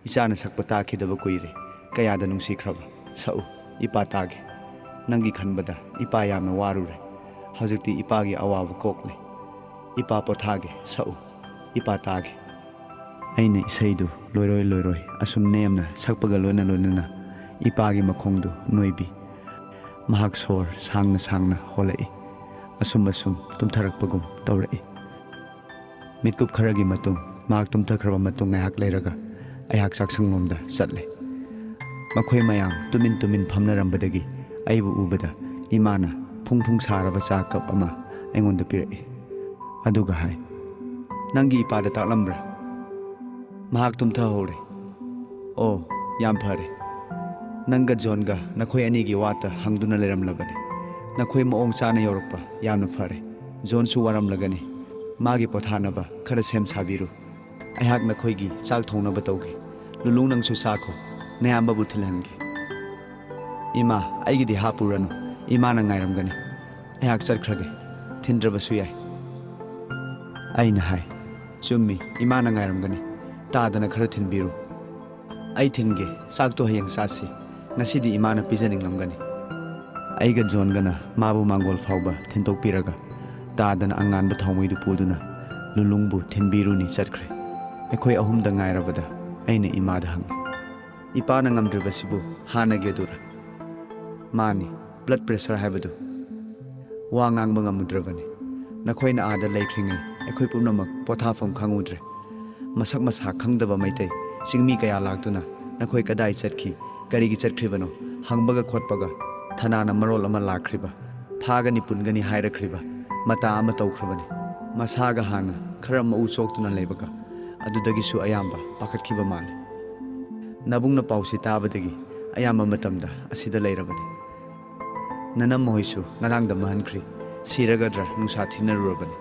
"ꯏꯆꯥꯅ ꯁꯛꯄ ꯇꯥꯈꯤꯗꯕ ꯀꯨꯏꯔꯦ꯫ ꯀꯌꯥꯗ ꯅꯨꯡꯁꯤꯈ꯭ꯔꯕ꯫ ꯁꯛꯎ, ꯏꯄꯥ ꯇꯥꯒꯦ꯫ ꯅꯪꯒꯤ ꯈꯟꯕꯗ ꯏꯄꯥ ꯌꯥꯝꯅ ꯋꯥꯔꯨꯔꯦ꯫ ꯍꯧꯖꯤꯛꯇꯤ ꯏꯄꯥꯒꯤ ꯑꯋꯥꯕ ꯀꯣꯛꯂꯦ꯫ ꯏꯄꯥ ꯄꯣꯊꯥꯒꯦ, ꯁꯛꯎ, ꯏꯄꯥ ꯇꯥꯒꯦ꯫" ꯑꯩꯅ ꯏꯁꯩꯗꯨ ꯂꯣꯏꯔꯣꯏ ꯂꯣꯏꯔꯣꯏ ꯑꯁꯨꯝ ꯅꯦꯝꯅ ꯁꯛꯄꯒ ꯂꯣꯏꯅ ꯂꯣꯏꯅꯅ ꯏꯄꯥꯒꯤ ꯃꯈꯣꯡꯗꯨ ꯅꯣꯏꯕꯤ꯫ ꯃꯍꯥꯛ ꯁꯣꯔ ꯁꯥꯡꯅ ꯁꯥꯡꯅ ꯍꯣꯜꯂꯛꯏ꯫ ꯑꯁꯨꯝ ꯑꯁꯨꯝ ꯇꯨꯝꯊꯔꯛꯄꯒꯨꯝ ꯇꯧꯔꯛꯏ꯫ ꯃꯤꯠꯀꯨꯞ ꯈꯔꯒꯤ ꯃꯇꯨꯡ, ꯃꯍꯥꯛ ꯇꯨꯝꯊꯈ꯭ꯔꯕ ꯃꯇꯨꯡ ꯉꯥꯏꯍꯥꯛ ꯂꯩꯔꯒ ꯑꯩꯍꯥꯛ ꯆꯥꯛꯁꯪꯂꯣꯝꯗ ꯆꯠꯂꯦ꯫ ꯃꯈꯣꯏ ꯃꯌꯥꯝ ꯇꯨꯃꯤꯟ ꯇꯨꯃꯤꯟ ꯐꯝꯅꯔꯝꯕꯗꯒꯤ ꯑꯩꯕꯨ ꯎꯕꯗ ꯏꯃꯥꯅ ꯐꯨꯡ ꯐꯨꯡ ꯁꯥꯔꯕ ꯆꯥ ꯀꯞ ꯑꯃ ꯑꯩꯉꯣꯟꯗ ꯄꯤꯔꯛꯏ꯫ ꯑꯗꯨꯒ ꯍꯥꯏ, "ꯅꯪꯒꯤ ꯏꯄꯥꯗ ꯇꯥꯛꯂꯝꯕ꯭ꯔꯥ?" ꯃꯍꯥꯛ ꯇꯨꯝꯊꯍꯧꯔꯦ꯫ "ꯑꯣ, ꯌꯥꯝ ꯐꯔꯦ꯫ ꯅꯪꯒ ꯖꯣꯟꯒ ꯅꯈꯣꯏ ꯑꯅꯤꯒꯤ ꯋꯥꯇ ꯍꯪꯗꯨꯅ ꯂꯩꯔꯝꯂꯕꯅꯤ꯫ ꯅꯈꯣꯏ ꯃꯑꯣꯡ ꯆꯥꯅ ꯌꯧꯔꯛꯄ ꯌꯥꯝꯅ ꯐꯔꯦ꯫ ꯖꯣꯟꯁꯨ ꯋꯥꯔꯝꯂꯒꯅꯤ꯫ ꯃꯥꯒꯤ ꯄꯣꯊꯥꯅꯕ ꯈꯔ ꯁꯦꯝ ꯁꯥꯕꯤꯔꯨ꯫ ꯑꯩꯍꯥꯛ ꯅꯈꯣꯏꯒꯤ ꯆꯥꯛ ꯊꯣꯡꯅꯕ ꯇꯧꯒꯦ꯫ ꯂꯨꯂꯨꯡ, ꯅꯪꯁꯨ ꯆꯥꯈꯣ꯫ ꯅꯌꯥꯝꯕꯕꯨ ꯊꯤꯜꯍꯟꯒꯦ꯫" "ꯏꯃꯥ, ꯑꯩꯒꯤꯗꯤ ꯍꯥꯞꯄꯨꯔꯅꯨ꯫ ꯏꯃꯥꯅ ꯉꯥꯏꯔꯝꯒꯅꯤ꯫ ꯑꯩꯍꯥꯛ ꯆꯠꯈ꯭ꯔꯒꯦ꯫ ꯊꯤꯟꯗ꯭ꯔꯕꯁꯨ ꯌꯥꯏ꯫" ꯑꯩꯅ ꯍꯥꯏ, "ꯆꯨꯝꯃꯤ, ꯏꯃꯥꯅ ꯉꯥꯏꯔꯝꯒꯅꯤ꯫ ꯇꯥꯗꯅ ꯈꯔ ꯊꯤꯟꯕꯤꯔꯨ꯫" "ꯑꯩ ꯊꯤꯟꯒꯦ꯫ ꯆꯥꯛꯇꯣ ꯍꯌꯦꯡ ꯆꯥꯁꯤ꯫ ꯉꯁꯤꯗꯤ ꯏꯃꯥꯅ ꯄꯤꯖꯅꯤꯡꯂꯝꯒꯅꯤ꯫" ꯑꯩꯒ ꯖꯣꯟꯒꯅ ꯃꯥꯕꯨ ꯃꯥꯡꯒꯣꯜ ꯐꯥꯎꯕ ꯊꯤꯟꯗꯣꯛꯄꯤꯔꯒ ꯇꯥꯗꯅ ꯑꯉꯥꯟꯕ ꯊꯥꯎꯃꯩꯗꯨ ꯄꯨꯗꯨꯅ ꯂꯨꯂꯨꯡꯕꯨ ꯊꯤꯟꯕꯤꯔꯨꯅꯤ ꯆꯠꯈ꯭ꯔꯦ꯫ ꯑꯩꯈꯣꯏ ꯑꯍꯨꯝꯗ ꯉꯥꯏꯔꯕꯗ ꯑꯩꯅ ꯏꯃꯥꯗ ꯍꯪꯉꯤ, "ꯏꯄꯥꯅ ꯉꯝꯗ꯭ꯔꯤꯕꯁꯤꯕꯨ ꯍꯥꯟꯅꯒꯤ ꯑꯗꯨꯔ?" "ꯃꯥꯅꯤ, blood pressure ꯍꯥꯏꯕꯗꯨ꯫ ꯋꯥ ꯉꯥꯡꯕ ꯉꯝꯃꯨꯗ꯭ꯔꯕꯅꯤ꯫ ꯅꯈꯣꯏꯅ ꯑꯥꯗ ꯂꯩꯈ꯭ꯔꯤꯉꯩ ꯑꯩꯈꯣꯏ ꯄꯨꯝꯅꯃꯛ ꯄꯣꯊꯥꯐꯝ ꯈꯪꯉꯨꯗ꯭ꯔꯦ꯫ ꯃꯁꯛ ꯃꯁꯥ ꯈꯪꯗꯕ ꯃꯩꯇꯩ ꯆꯤꯡꯃꯤ ꯀꯌꯥ ꯂꯥꯛꯇꯨꯅ ꯅꯈꯣꯏ ꯀꯗꯥꯏ ꯆꯠꯈꯤ, ꯀꯔꯤꯒꯤ ꯆꯠꯈ꯭ꯔꯤꯕꯅꯣ ꯍꯪꯕꯒ ꯈꯣꯠꯄꯒ, ꯊꯅꯥꯅ ꯃꯔꯣꯜ ꯑꯃ ꯂꯥꯛꯈ꯭ꯔꯤꯕ, ꯐꯥꯒꯅꯤ ꯄꯨꯟꯒꯅꯤ ꯍꯥꯏꯔꯛꯈ꯭ꯔꯤꯕ, ꯃꯇꯥ ꯑꯃ ꯇꯧꯈ꯭ꯔꯕꯅꯤ꯫ ꯃꯁꯥꯒ ꯍꯥꯟꯅ ꯈꯔ ꯃꯎ ꯆꯣꯛꯇꯨꯅ ꯂꯩꯕꯒ ꯑꯗꯨꯗꯒꯤꯁꯨ ꯑꯌꯥꯝꯕ ꯄꯥꯈꯠꯈꯤꯕ ꯃꯥꯜꯂꯤ꯫ ꯅꯕꯨꯡꯅ ꯄꯥꯎꯁꯤ ꯇꯥꯕꯗꯒꯤ ꯑꯌꯥꯝꯕ ꯃꯇꯝꯗ ꯑꯁꯤꯗ ꯂꯩꯔꯕꯅꯤ꯫ ꯅꯅꯝꯃ ꯍꯣꯏꯁꯨ ꯉꯔꯥꯡꯗ ꯃꯍꯟꯈ꯭ꯔꯤ꯫ ꯁꯤꯔꯒꯗ꯭ꯔꯥ ꯅꯨꯡꯁꯥ ꯊꯤꯅꯔꯨꯔꯕꯅꯤ꯫"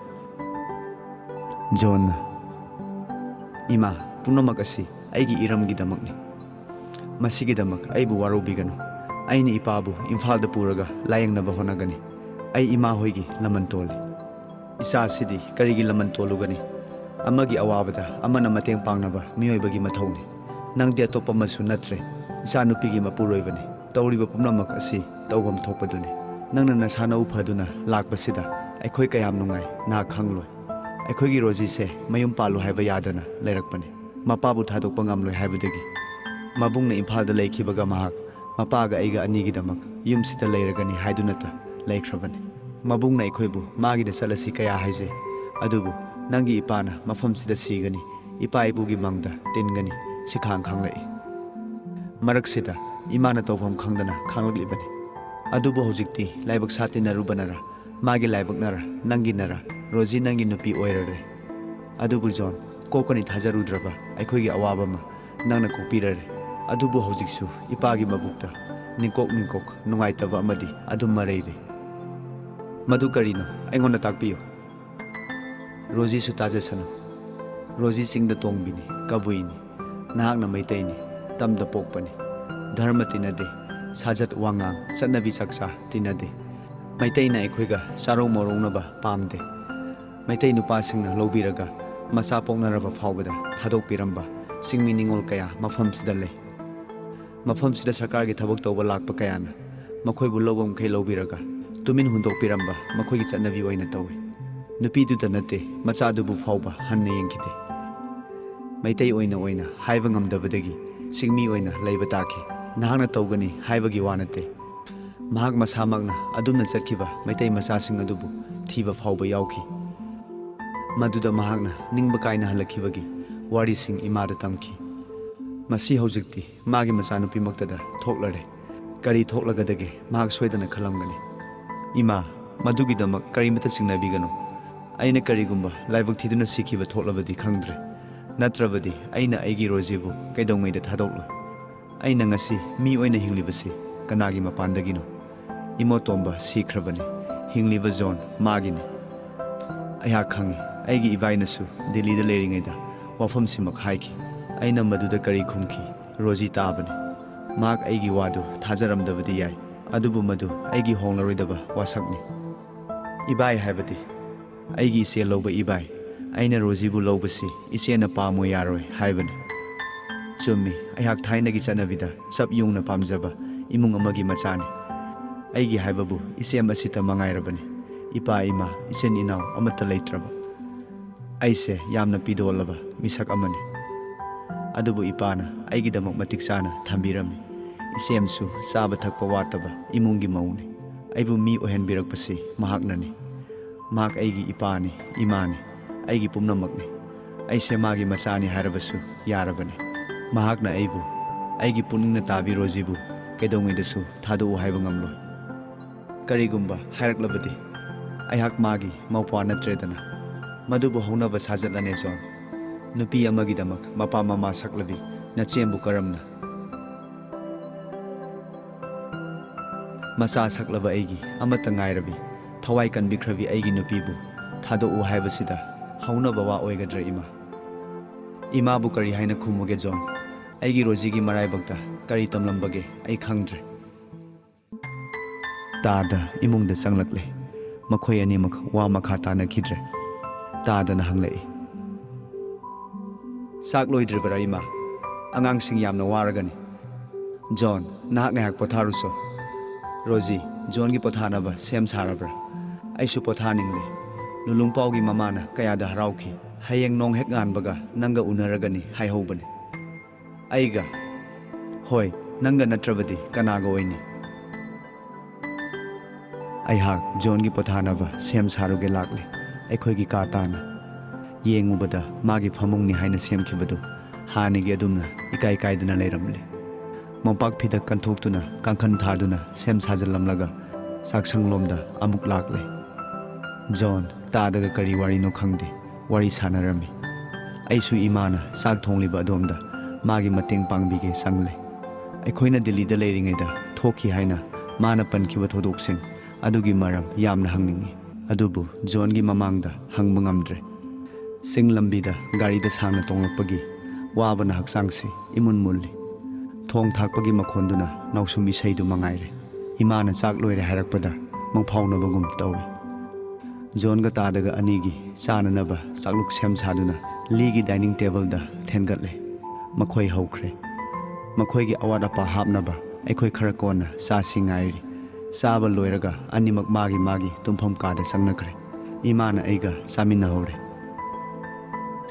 ꯖꯣꯟꯅ, "ꯏꯃꯥ, ꯄꯨꯝꯅꯃꯛ ꯑꯁꯤ ꯑꯩꯒꯤ ꯏꯔꯝꯒꯤꯗꯃꯛꯅꯤ꯫ ꯃꯁꯤꯒꯤꯗꯃꯛ ꯑꯩꯕꯨ ꯋꯥꯔꯧꯕꯤꯒꯅꯨ꯫ ꯑꯩꯅ ꯏꯄꯥꯕꯨ ꯏꯝꯐꯥꯜꯗ ꯄꯨꯔꯒ ꯂꯥꯌꯦꯡꯅꯕ ꯍꯣꯠꯅꯒꯅꯤ꯫ ꯑꯩ ꯏꯃꯥ ꯍꯣꯏꯒꯤ ꯂꯃꯟ ꯇꯣꯜꯂꯤ꯫" "ꯏꯆꯥꯁꯤꯗꯤ ꯀꯔꯤꯒꯤ ꯂꯃꯟ ꯇꯣꯜꯂꯨꯒꯅꯤ? ꯑꯃꯒꯤ ꯑꯋꯥꯕꯗ ꯑꯃꯅ ꯃꯇꯦꯡ ꯄꯥꯡꯅꯕ ꯃꯤꯑꯣꯏꯕꯒꯤ ꯃꯊꯧꯅꯤ꯫ ꯅꯪꯗꯤ ꯑꯇꯣꯞꯄ ꯑꯃꯁꯨ ꯅꯠꯇ꯭ꯔꯦ꯫ ꯏꯆꯥꯅꯨꯄꯤꯒꯤ ꯃꯄꯨꯔꯣꯏꯕꯅꯤ꯫ ꯇꯧꯔꯤꯕ ꯄꯨꯝꯅꯃꯛ ꯑꯁꯤ ꯇꯧꯐꯝ ꯊꯣꯛꯄꯗꯨꯅꯤ꯫ ꯅꯪꯅ ꯅꯁꯥ ꯅꯎ ꯐꯗꯨꯅ ꯂꯥꯛꯄꯁꯤꯗ ꯑꯩꯈꯣꯏ ꯀꯌꯥꯝ ꯅꯨꯡꯉꯥꯏ, ꯅꯍꯥꯛ ꯈꯪꯂꯣꯏ꯫ ꯑꯩꯈꯣꯏꯒꯤ ꯔꯣꯖꯤꯁꯦ ꯃꯌꯨꯝ ꯄꯥꯜꯂꯨ ꯍꯥꯏꯕ ꯌꯥꯗꯅ ꯂꯩꯔꯛꯄꯅꯤ꯫ ꯃꯄꯥꯕꯨ ꯊꯥꯗꯣꯛꯄ ꯉꯝꯂꯣꯏ ꯍꯥꯏꯕꯗꯒꯤ ꯃꯕꯨꯡꯅ ꯏꯝꯐꯥꯜꯗ ꯂꯩꯈꯤꯕꯒ ꯃꯍꯥꯛ ꯃꯄꯥꯒ ꯑꯩꯒ ꯑꯅꯤꯒꯤꯗꯃꯛ ꯌꯨꯝꯁꯤꯗ ꯂꯩꯔꯒꯅꯤ ꯍꯥꯏꯗꯨꯅꯇ ꯂꯩꯈ꯭ꯔꯕꯅꯤ꯫ ꯃꯕꯨꯡꯅ ꯑꯩꯈꯣꯏꯕꯨ ꯃꯥꯒꯤꯗ ꯆꯠꯂꯁꯤ ꯀꯌꯥ ꯍꯥꯏꯖꯩ, ꯑꯗꯨꯕꯨ ꯅꯪꯒꯤ ꯏꯄꯥꯅ ꯃꯐꯝꯁꯤꯗ ꯁꯤꯒꯅꯤ, ꯏꯄꯥ ꯏꯄꯨꯒꯤ ꯃꯪꯗ ꯇꯤꯟꯒꯅꯤ, ꯁꯤꯈꯥꯡ ꯈꯥꯡꯂꯛꯏ꯫ ꯃꯔꯛꯁꯤꯗ ꯏꯃꯥꯅ ꯇꯧꯐꯝ ꯈꯪꯗꯅ ꯈꯥꯡꯂꯛꯂꯤꯕꯅꯤ꯫ ꯑꯗꯨꯕꯨ ꯍꯧꯖꯤꯛꯇꯤ ꯂꯥꯏꯕꯛ ꯁꯥ ꯇꯤꯟꯅꯔꯨꯕꯅꯔ, ꯃꯥꯒꯤ ꯂꯥꯏꯕꯛꯅꯔ, ꯅꯪꯒꯤꯅꯔ, ꯔꯣꯖꯤ ꯅꯪꯒꯤ ꯅꯨꯄꯤ ꯑꯣꯏꯔꯔꯦ꯫ ꯑꯗꯨꯕꯨ ꯖꯣꯟ, ꯀꯣꯛꯀꯅꯤ ꯊꯥꯖꯔꯨꯗ꯭ꯔꯕ ꯑꯩꯈꯣꯏꯒꯤ ꯑꯋꯥꯕ ꯑꯃ ꯅꯪꯅ ꯀꯣꯛꯄꯤꯔꯔꯦ꯫ ꯑꯗꯨꯕꯨ ꯍꯧꯖꯤꯛꯁꯨ ꯏꯄꯥꯒꯤ ꯃꯕꯨꯛꯇ ꯅꯤꯡꯀꯣꯛ ꯅꯤꯡꯀꯣꯛ ꯅꯨꯡꯉꯥꯏꯇꯕ ꯑꯃꯗꯤ ꯑꯗꯨꯝ ꯃꯔꯩꯔꯤ꯫ ꯃꯗꯨ ꯀꯔꯤꯅꯣ? ꯑꯩꯉꯣꯟꯗ ꯇꯥꯛꯄꯤꯌꯨ꯫ ꯔꯣꯖꯤꯁꯨ ꯇꯥꯖꯁꯅꯨ꯫ ꯔꯣꯖꯤ ꯆꯤꯡꯗ ꯇꯣꯡꯕꯤꯅꯤ, ꯀꯕꯨꯏꯅꯤ꯫ ꯅꯍꯥꯛꯅ ꯃꯩꯇꯩꯅꯤ, ꯇꯝꯗ ꯄꯣꯛꯄꯅꯤ꯫ ꯙꯔꯃ ꯇꯤꯟꯅꯗꯦ, ꯁꯥꯖꯠ ꯋꯥꯉꯥꯡ, ꯆꯠꯅꯕꯤ ꯆꯥꯛꯆꯥ ꯇꯤꯟꯅꯗꯦ꯫ ꯃꯩꯇꯩꯅ ꯑꯩꯈꯣꯏꯒ ꯆꯥꯔꯧ ꯃꯧꯔꯧꯅꯕ ꯄꯥꯝꯗꯦ꯫ ꯃꯩꯇꯩ ꯅꯨꯄꯥꯁꯤꯡꯅ ꯂꯧꯕꯤꯔꯒ ꯃꯆꯥ ꯄꯣꯛꯅꯔꯕ ꯐꯥꯎꯕꯗ ꯊꯥꯗꯣꯛꯄꯤꯔꯝꯕ ꯆꯤꯡꯃꯤ ꯅꯤꯉꯣꯜ ꯀꯌꯥ ꯃꯐꯝꯁꯤꯗ ꯂꯩ꯫ ꯃꯐꯝꯁꯤꯗ ꯁꯔꯀꯥꯔꯒꯤ ꯊꯕꯛ ꯇꯧꯕ ꯂꯥꯛꯄ ꯀꯌꯥꯅ ꯃꯈꯣꯏꯕꯨ ꯂꯧꯕ ꯃꯈꯩ ꯂꯧꯕꯤꯔꯒ ꯇꯨꯃꯤꯟ ꯍꯨꯟꯗꯣꯛꯄꯤꯔꯝꯕ ꯃꯈꯣꯏꯒꯤ ꯆꯠꯅꯕꯤ ꯑꯣꯏꯅ ꯇꯧꯏ꯫ ꯅꯨꯄꯤꯗꯨꯗ ꯅꯠꯇꯦ, ꯃꯆꯥꯗꯨꯕꯨ ꯐꯥꯎꯕ ꯍꯟꯅ ꯌꯦꯡꯈꯤꯗꯦ꯫ ꯃꯩꯇꯩ ꯑꯣꯏꯅ ꯑꯣꯏꯅ ꯍꯥꯏꯕ ꯉꯝꯗꯕꯗꯒꯤ ꯆꯤꯡꯃꯤ ꯑꯣꯏꯅ ꯂꯩꯕ ꯇꯥꯈꯤ꯫ ꯅꯍꯥꯛꯅ ꯇꯧꯒꯅꯤ ꯍꯥꯏꯕꯒꯤ ꯋꯥ ꯅꯠꯇꯦ꯫ ꯃꯍꯥꯛ ꯃꯁꯥꯃꯛꯅ ꯑꯗꯨꯝꯅ ꯆꯠꯈꯤꯕ ꯃꯩꯇꯩ ꯃꯆꯥꯁꯤꯡ ꯑꯗꯨꯕꯨ ꯊꯤꯕ ꯐꯥꯎꯕ ꯌꯥꯎꯈꯤ꯫ ꯃꯗꯨꯗ ꯃꯍꯥꯛꯅ ꯅꯤꯡꯕ ꯀꯥꯏꯅ ꯍꯜꯂꯛꯈꯤꯕꯒꯤ ꯋꯥꯔꯤꯁꯤꯡ ꯏꯃꯥꯗ ꯇꯝꯈꯤ꯫ ꯃꯁꯤ ꯍꯧꯖꯤꯛꯇꯤ ꯃꯥꯒꯤ ꯃꯆꯥꯅꯨꯄꯤꯃꯛꯇꯗ ꯊꯣꯛꯂꯔꯦ꯫ ꯀꯔꯤ ꯊꯣꯛꯂꯒꯗꯒꯦ? ꯃꯍꯥꯛ ꯁꯣꯏꯗꯅ ꯈꯜꯂꯝꯒꯅꯤ, "ꯏꯃꯥ, ꯃꯗꯨꯒꯤꯗꯃꯛ ꯀꯔꯤꯃꯠꯇ ꯆꯤꯡꯅꯕꯤꯒꯅꯨ꯫ ꯑꯩꯅ ꯀꯔꯤꯒꯨꯝꯕ ꯂꯥꯏꯕꯛ ꯊꯤꯗꯨꯅ ꯁꯤꯈꯤꯕ ꯊꯣꯛꯂꯕꯗꯤ ꯈꯪꯗ꯭ꯔꯦ, ꯅꯠꯇ꯭ꯔꯕꯗꯤ ꯑꯩꯅ ꯑꯩꯒꯤ ꯔꯣꯖꯤꯕꯨ ꯀꯩꯗꯧꯉꯩꯗ ꯊꯥꯗꯣꯛꯂꯣꯏ꯫ ꯑꯩꯅ ꯉꯁꯤ ꯃꯤ ꯑꯣꯏꯅ ꯍꯤꯡꯂꯤꯕꯁꯤ ꯀꯅꯥꯒꯤ ꯃꯄꯥꯟꯗꯒꯤꯅꯣ? ꯏꯃꯣꯇꯣꯝꯕ ꯁꯤꯈ꯭ꯔꯕꯅꯤ, ꯍꯤꯡꯂꯤꯕ ꯖꯣꯟ ꯃꯥꯒꯤꯅꯤ꯫ ꯑꯩꯍꯥꯛ ꯈꯪꯏ, ꯑꯩꯒꯤ ꯏꯕꯥꯏꯅꯁꯨ ꯗꯤꯜꯂꯤꯗ ꯂꯩꯔꯤꯉꯩꯗ ꯋꯥꯐꯝꯁꯤꯃꯛ ꯍꯥꯏꯈꯤ꯫ ꯑꯩꯅ ꯃꯗꯨꯗ ꯀꯔꯤ ꯈꯨꯝꯈꯤ? ꯔꯣꯖꯤ ꯇꯥꯕꯅꯤ꯫ ꯃꯍꯥꯛ ꯑꯩꯒꯤ ꯋꯥꯗꯨ ꯊꯥꯖꯔꯝꯗꯕꯗꯤ ꯌꯥꯏ, ꯑꯗꯨꯕꯨ ꯃꯗꯨ ꯑꯩꯒꯤ ꯍꯣꯡꯂꯔꯣꯏꯗꯕ ꯋꯥꯁꯛꯅꯤ꯫ ꯏꯕꯥꯏ ꯍꯥꯏꯕꯗꯤ ꯑꯩꯒꯤ ꯏꯆꯦ ꯂꯧꯕ ꯏꯕꯥꯏ꯫ ꯑꯩꯅ ꯔꯣꯖꯤꯕꯨ ꯂꯧꯕꯁꯤ ꯏꯆꯦꯅ ꯄꯥꯝꯃꯣꯏ ꯌꯥꯔꯣꯏ ꯍꯥꯏꯕꯅꯤ꯫ ꯆꯨꯝꯃꯤ, ꯑꯩꯍꯥꯛ ꯊꯥꯏꯅꯒꯤ ꯆꯠꯅꯕꯤꯗ ꯆꯞ ꯌꯨꯡꯅ ꯄꯥꯝꯖꯕ ꯏꯃꯨꯡ ꯑꯃꯒꯤ ꯃꯆꯥꯅꯤ꯫ ꯑꯩꯒꯤ ꯍꯥꯏꯕꯕꯨ ꯏꯆꯦ ꯑꯃꯁꯤꯇ ꯃꯉꯥꯏꯔꯕꯅꯤ꯫ ꯏꯄꯥ ꯏꯃꯥ, ꯏꯆꯤꯟ ꯏꯅꯥꯎ ꯑꯃꯠꯇ ꯂꯩꯇ꯭ꯔꯕ꯫ ꯑꯩꯁꯦ ꯌꯥꯝꯅ ꯄꯤꯗꯣꯜꯂꯕ ꯃꯤꯁꯛ ꯑꯃꯅꯤ꯫ ꯑꯗꯨꯕꯨ ꯏꯄꯥꯅ ꯑꯩꯒꯤꯗꯃꯛ ꯃꯇꯤꯛ ꯆꯥꯅ ꯊꯝꯕꯤꯔꯝꯃꯤ꯫ ꯏꯆꯦꯝꯁꯨ ꯆꯥꯕ ꯊꯛꯄ ꯋꯥꯠꯇꯕ ꯏꯃꯨꯡꯒꯤ ꯃꯧꯅꯤ꯫ ꯑꯩꯕꯨ ꯃꯤ ꯑꯣꯏꯍꯟꯕꯤꯔꯛꯄꯁꯤ ꯃꯍꯥꯛꯅꯅꯤ꯫ ꯃꯍꯥꯛ ꯑꯩꯒꯤ ꯏꯄꯥꯅꯤ, ꯏꯃꯥꯅꯤ, ꯑꯩꯒꯤ ꯄꯨꯝꯅꯃꯛꯅꯤ꯫ ꯑꯩꯁꯦ ꯃꯥꯒꯤ ꯃꯆꯥꯅꯤ ꯍꯥꯏꯔꯕꯁꯨ ꯌꯥꯔꯕꯅꯤ꯫ ꯃꯍꯥꯛꯅ ꯑꯩꯕꯨ ꯑꯩꯒꯤ ꯄꯨꯛꯅꯤꯡꯅ ꯇꯥꯕꯤ ꯔꯣꯖꯤꯕꯨ ꯀꯩꯗꯧꯉꯩꯗꯁꯨ ꯊꯥꯗꯣꯛꯎ ꯍꯥꯏꯕ ꯉꯝꯂꯣꯏ꯫ ꯀꯔꯤꯒꯨꯝꯕ ꯍꯥꯏꯔꯛꯂꯕꯗꯤ ꯑꯩꯍꯥꯛ ꯃꯥꯒꯤ ꯃꯧꯄ꯭ꯋꯥ ꯅꯠꯇ꯭ꯔꯦꯗꯅ꯫ ꯃꯗꯨꯕꯨ ꯍꯧꯅꯕ ꯁꯥꯖꯠꯂꯅꯦ ꯖꯣꯟ꯫ ꯅꯨꯄꯤ ꯑꯃꯒꯤꯗꯃꯛ ꯃꯄꯥ ꯃꯃꯥ ꯁꯛꯂꯕꯤ ꯅꯆꯦꯝꯕꯨ ꯀꯔꯝꯅ? ꯃꯆꯥ ꯁꯛꯂꯕ ꯑꯩꯒꯤ ꯑꯃꯠꯇ ꯉꯥꯏꯔꯕꯤ, ꯊꯋꯥꯏ ꯀꯟꯕꯤꯈ꯭ꯔꯕꯤ ꯑꯩꯒꯤ ꯅꯨꯄꯤꯕꯨ ꯊꯥꯗꯣꯛꯎ ꯍꯥꯏꯕꯁꯤꯗ ꯍꯧꯅꯕ ꯋꯥ ꯑꯣꯏꯒꯗ꯭ꯔꯥ ꯏꯃꯥ? ꯏꯃꯥꯕꯨ ꯀꯔꯤ ꯍꯥꯏꯅ ꯈꯨꯝꯃꯨꯒꯦ ꯖꯣꯟ? ꯑꯩꯒꯤ ꯔꯣꯖꯤꯒꯤ ꯃꯔꯥꯏꯕꯛꯇ ꯀꯔꯤ ꯇꯝꯂꯝꯕꯒꯦ ꯑꯩ ꯈꯪꯗ꯭ꯔꯦ꯫ ꯇꯥꯗ ꯏꯃꯨꯡꯗ ꯆꯪꯂꯛꯂꯦ꯫ ꯃꯈꯣꯏ ꯑꯅꯤꯃꯛ ꯋꯥ ꯃꯈꯥ ꯇꯥꯅꯈꯤꯗ꯭ꯔꯦ꯫ ꯇꯥꯗꯅ ꯍꯪꯂꯛꯏ, "ꯆꯥꯛ ꯂꯣꯏꯗ꯭ꯔꯤꯕꯔꯥ ꯏꯃꯥ? ꯑꯉꯥꯡꯁꯤꯡ ꯌꯥꯝꯅ ꯋꯥꯔꯒꯅꯤ꯫" "ꯖꯣꯟ, ꯅꯍꯥꯛ ꯉꯥꯏꯍꯥꯛ ꯄꯣꯊꯥꯔꯨꯁꯣ꯫" "ꯔꯣꯖꯤ, ꯖꯣꯟꯒꯤ ꯄꯣꯊꯥꯅꯕ ꯁꯦꯝ ꯁꯥꯔꯕ꯭ꯔꯥ? ꯑꯩꯁꯨ ꯄꯣꯊꯥꯅꯤꯡꯂꯦ꯫ ꯂꯨꯂꯨꯡꯄꯥꯎꯒꯤ ꯃꯃꯥꯅ ꯀꯌꯥꯗ ꯍꯔꯥꯎꯈꯤ꯫ ꯍꯌꯦꯡ ꯅꯣꯡ ꯍꯦꯛ ꯉꯥꯟꯕꯒ ꯅꯪꯒ ꯎꯅꯔꯒꯅꯤ ꯍꯥꯏꯍꯧꯕꯅꯤ꯫" ꯑꯩꯒ? "ꯍꯣꯏ, ꯅꯪꯒ ꯅꯠꯇ꯭ꯔꯕꯗꯤ ꯀꯅꯥꯒ ꯑꯣꯏꯅꯤ?" ꯑꯩꯍꯥꯛ ꯖꯣꯟꯒꯤ ꯄꯣꯊꯥꯅꯕ ꯁꯦꯝ ꯁꯥꯔꯨꯒꯦ ꯂꯥꯛꯂꯦ꯫ ꯑꯩꯈꯣꯏꯒꯤ ꯀꯥ ꯇꯥꯅ ꯌꯦꯡꯉꯨꯕꯗ ꯃꯥꯒꯤ ꯐꯃꯨꯡꯅꯤ ꯍꯥꯏꯅ ꯁꯦꯝꯈꯤꯕꯗꯨ ꯍꯥꯟꯅꯒꯤ ꯑꯗꯨꯝꯅ ꯏꯀꯥꯏ ꯀꯥꯏꯗꯅ ꯂꯩꯔꯝꯂꯦ꯫ ꯃꯣꯝꯄꯥꯛ ꯐꯤꯗꯛ ꯀꯟꯊꯣꯛꯇꯨꯅ ꯀꯥꯡꯈꯟ ꯊꯥꯗꯨꯅ ꯁꯦꯝ ꯁꯥꯖꯤꯜꯂꯝꯂꯒ ꯆꯥꯛꯁꯪꯂꯣꯝꯗ ꯑꯃꯨꯛ ꯂꯥꯛꯂꯦ꯫ ꯖꯣꯟ, ꯇꯥꯗꯒ ꯀꯔꯤ ꯋꯥꯔꯤꯅꯣ ꯈꯪꯗꯦ꯫ ꯋꯥꯔꯤ ꯁꯥꯟꯅꯔꯝꯃꯤ꯫ ꯑꯩꯁꯨ ꯏꯃꯥꯅ ꯆꯥꯛ ꯊꯣꯡꯂꯤꯕ ꯑꯗꯣꯝꯗ ꯃꯥꯒꯤ ꯃꯇꯦꯡ ꯄꯥꯡꯕꯤꯒꯦ ꯆꯪꯂꯦ꯫ ꯑꯩꯈꯣꯏꯅ ꯗꯤꯜꯂꯤꯗ ꯂꯩꯔꯤꯉꯩꯗ ꯊꯣꯛꯈꯤ ꯍꯥꯏꯅ ꯃꯥꯅ ꯄꯟꯈꯤꯕ ꯊꯧꯗꯣꯛꯁꯤꯡ ꯑꯗꯨꯒꯤ ꯃꯔꯝ ꯌꯥꯝꯅ ꯍꯪꯅꯤꯡꯏ, ꯑꯗꯨꯕꯨ ꯖꯣꯟꯒꯤ ꯃꯃꯥꯡꯗ ꯍꯪꯕ ꯉꯝꯗ꯭ꯔꯦ꯫ ꯆꯤꯡ ꯂꯝꯕꯤꯗ ꯒꯥꯔꯤꯗ ꯁꯥꯡꯅ ꯇꯣꯡꯂꯛꯄꯒꯤ ꯋꯥꯕꯅ ꯍꯛꯆꯥꯡꯁꯤ ꯏꯃꯨꯟ ꯃꯨꯜꯂꯤ꯫ ꯊꯣꯡ ꯊꯥꯛꯄꯒꯤ ꯃꯈꯣꯟꯗꯨꯅ ꯅꯥꯎꯁꯨꯝ ꯏꯁꯩꯗꯨ ꯃꯉꯥꯏꯔꯦ꯫ ꯏꯃꯥꯅ ꯆꯥꯛ ꯂꯣꯏꯔꯦ ꯍꯥꯏꯔꯛꯄꯗ ꯃꯪꯐꯥꯎꯅꯕꯒꯨꯝ ꯇꯧꯏ꯫ ꯖꯣꯟꯒ ꯇꯥꯗꯒ ꯑꯅꯤꯒꯤ ꯆꯥꯅꯅꯕ ꯆꯥꯛꯂꯨꯛ ꯁꯦꯝ ꯁꯥꯗꯨꯅ ꯂꯤꯒꯤ ꯗꯥꯏꯅꯤꯡ ꯇꯦꯕꯜꯗ ꯊꯦꯟꯒꯠꯂꯦ꯫ ꯃꯈꯣꯏ ꯍꯧꯈ꯭ꯔꯦ꯫ ꯃꯈꯣꯏꯒꯤ ꯑꯋꯥꯠ ꯑꯄꯥ ꯍꯥꯞꯅꯕ ꯑꯩꯈꯣꯏ ꯈꯔ ꯀꯣꯟꯅ ꯆꯥꯁꯤ ꯉꯥꯏꯔꯤ꯫ ꯆꯥꯕ ꯂꯣꯏꯔꯒ ꯑꯅꯤꯃꯛ ꯃꯥꯒꯤ ꯃꯥꯒꯤ ꯇꯨꯝꯐꯝ ꯀꯥꯗ ꯆꯪꯅꯈ꯭ꯔꯦ꯫ ꯏꯃꯥꯅ ꯑꯩꯒ ꯆꯥꯃꯤꯟꯅꯍꯧꯔꯦ꯫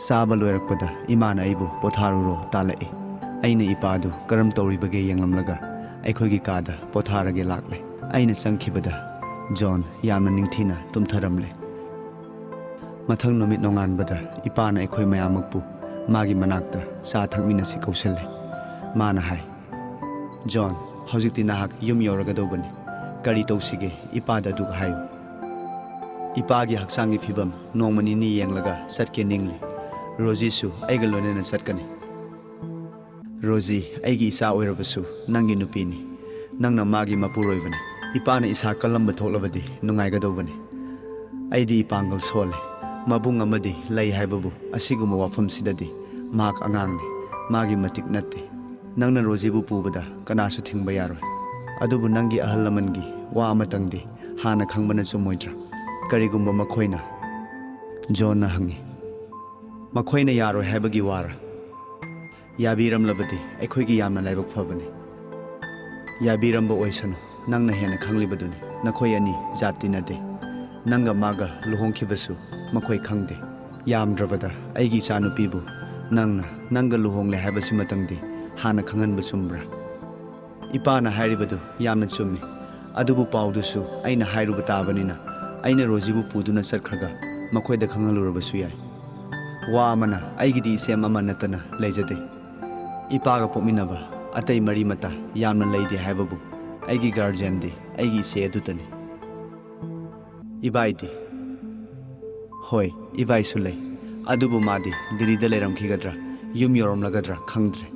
ꯆꯥꯕ ꯂꯣꯏꯔꯛꯄꯗ ꯏꯃꯥꯅ ꯑꯩꯕꯨ "ꯄꯣꯊꯥꯔꯨꯔꯣ" ꯇꯥꯜꯂꯛꯏ꯫ ꯑꯩꯅ ꯏꯄꯥꯗꯨ ꯀꯔꯝ ꯇꯧꯔꯤꯕꯒꯦ ꯌꯦꯡꯂꯝꯂꯒ ꯑꯩꯈꯣꯏꯒꯤ ꯀꯥꯗ ꯄꯣꯊꯥꯔꯒꯦ ꯂꯥꯛꯂꯦ꯫ ꯑꯩꯅ ꯆꯪꯈꯤꯕꯗ ꯖꯣꯟ ꯌꯥꯝꯅ ꯅꯤꯡꯊꯤꯅ ꯇꯨꯝꯊꯔꯝꯂꯦ꯫ ꯃꯊꯪ ꯅꯨꯃꯤꯠ ꯅꯣꯡꯉꯥꯟꯕꯗ ꯏꯄꯥꯅ ꯑꯩꯈꯣꯏ ꯃꯌꯥꯝꯃꯛꯄꯨ ꯃꯥꯒꯤ ꯃꯅꯥꯛꯇ ꯆꯥ ꯊꯛꯃꯤꯟꯅꯁꯤ ꯀꯧꯁꯤꯜꯂꯦ꯫ ꯃꯥꯅ ꯍꯥꯏ, "ꯖꯣꯟ, ꯍꯧꯖꯤꯛꯇꯤ ꯅꯍꯥꯛ ꯌꯨꯝ ꯌꯧꯔꯒꯗꯧꯕꯅꯤ꯫ ꯀꯔꯤ ꯇꯧꯁꯤꯒꯦ, ꯏꯄꯥꯗ ꯑꯗꯨꯒ ꯍꯥꯏꯌꯨ꯫ ꯏꯄꯥꯒꯤ ꯍꯛꯆꯥꯡꯒꯤ ꯐꯤꯕꯝ ꯅꯣꯡꯃ ꯅꯤꯅꯤ ꯌꯦꯡꯂꯒ ꯆꯠꯀꯦ ꯅꯤꯡꯂꯤ꯫ ꯔꯣꯖꯤꯁꯨ ꯑꯩꯒ ꯂꯣꯏꯅꯅ ꯆꯠꯀꯅꯤ꯫ ꯔꯣꯖꯤ, ꯑꯩꯒꯤ ꯏꯆꯥ ꯑꯣꯏꯔꯕꯁꯨ ꯅꯪꯒꯤ ꯅꯨꯄꯤꯅꯤ꯫ ꯅꯪꯅ ꯃꯥꯒꯤ ꯃꯄꯨꯔꯣꯏꯕꯅꯤ꯫ ꯏꯄꯥꯅ ꯏꯁꯥ ꯀꯜꯂꯝꯕ ꯊꯣꯛꯂꯕꯗꯤ ꯅꯨꯡꯉꯥꯏꯒꯗꯧꯕꯅꯤ꯫ ꯑꯩꯗꯤ ꯏꯄꯥꯡꯒꯜ ꯁꯣꯜꯂꯦ꯫ ꯃꯕꯨꯡ ꯑꯃꯗꯤ ꯂꯩ ꯍꯥꯏꯕꯕꯨ ꯑꯁꯤꯒꯨꯝꯕ ꯋꯥꯐꯝꯁꯤꯗꯗꯤ ꯃꯍꯥꯛ ꯑꯉꯥꯡꯅꯤ꯫ ꯃꯥꯒꯤ ꯃꯇꯤꯛ ꯅꯠꯇꯦ꯫ ꯅꯪꯅ ꯔꯣꯖꯤꯕꯨ ꯄꯨꯕꯗ ꯀꯅꯥꯁꯨ ꯊꯤꯡꯕ ꯌꯥꯔꯣꯏ꯫ ꯑꯗꯨꯕꯨ ꯅꯪꯒꯤ ꯑꯍꯜ ꯂꯃꯟꯒꯤ ꯋꯥ ꯑꯃꯇꯪꯗꯤ ꯍꯥꯟꯅ ꯈꯪꯕꯅ ꯆꯨꯝꯃꯣꯏꯗ꯭ꯔꯥ? ꯀꯔꯤꯒꯨꯝꯕ ꯃꯈꯣꯏꯅ," ꯖꯣꯟꯅ ꯍꯪꯉꯤ, "ꯃꯈꯣꯏꯅ ꯌꯥꯔꯣꯏ ꯍꯥꯏꯕꯒꯤ ꯋꯥꯔꯥ? ꯌꯥꯕꯤꯔꯝꯂꯕꯗꯤ ꯑꯩꯈꯣꯏꯒꯤ ꯌꯥꯝꯅ ꯂꯥꯏꯕꯛ ꯐꯕꯅꯤ꯫ ꯌꯥꯕꯤꯔꯝꯕ ꯑꯣꯏꯁꯅꯨ, ꯅꯪꯅ ꯍꯦꯟꯅ ꯈꯪꯂꯤꯕꯗꯨꯅꯤ꯫ ꯅꯈꯣꯏ ꯑꯅꯤ ꯖꯥꯠ ꯇꯤꯟꯅꯗꯦ꯫ ꯅꯪꯒ ꯃꯥꯒ ꯂꯨꯍꯣꯡꯈꯤꯕꯁꯨ ꯃꯈꯣꯏ ꯈꯪꯗꯦ꯫ ꯌꯥꯝꯗ꯭ꯔꯕꯗ ꯑꯩꯒꯤ ꯏꯆꯥꯅꯨꯄꯤꯕꯨ ꯅꯪꯅ ꯅꯪꯒ ꯂꯨꯍꯣꯡꯂꯦ ꯍꯥꯏꯕꯁꯤꯃꯇꯪꯗꯤ ꯍꯥꯟꯅ ꯈꯪꯍꯟꯕ ꯆꯨꯝꯕ꯭ꯔꯥ?" ꯏꯄꯥꯅ ꯍꯥꯏꯔꯤꯕꯗꯨ ꯌꯥꯝꯅ ꯆꯨꯝꯃꯤ꯫ ꯑꯗꯨꯕꯨ ꯄꯥꯎꯗꯨꯁꯨ ꯑꯩꯅ ꯍꯥꯏꯔꯨꯕ ꯇꯥꯕꯅꯤꯅ ꯑꯩꯅ ꯔꯣꯖꯤꯕꯨ ꯄꯨꯗꯨꯅ ꯆꯠꯈ꯭ꯔꯒ ꯃꯈꯣꯏꯗ ꯈꯪꯍꯜꯂꯨꯔꯕꯁꯨ ꯌꯥꯏ꯫ ꯋꯥ ꯑꯃꯅ, ꯑꯩꯒꯤꯗꯤ ꯏꯆꯦ ꯑꯃ ꯅꯠꯇꯅ ꯂꯩꯖꯗꯦ꯫ ꯏꯄꯥꯒ ꯄꯣꯛꯃꯤꯟꯅꯕ ꯑꯇꯩ ꯃꯔꯤ ꯃꯇꯥ ꯌꯥꯝꯅ ꯂꯩꯗꯦ ꯍꯥꯏꯕꯕꯨ ꯑꯩꯒꯤ ꯒꯥꯔꯖꯤꯌꯟꯗꯤ ꯑꯩꯒꯤ ꯏꯆꯦ ꯑꯗꯨꯇꯅꯤ꯫ ꯏꯕꯥꯏꯗꯤ? ꯍꯣꯏ, ꯏꯕꯥꯏꯁꯨ ꯂꯩ꯫ ꯑꯗꯨꯕꯨ ꯃꯥꯗꯤ ꯗꯤꯜꯂꯤꯗ ꯂꯩꯔꯝꯈꯤꯒꯗ꯭ꯔꯥ, ꯌꯨꯝ ꯌꯧꯔꯝꯂꯒꯗ꯭ꯔꯥ ꯈꯪꯗ꯭ꯔꯦ꯫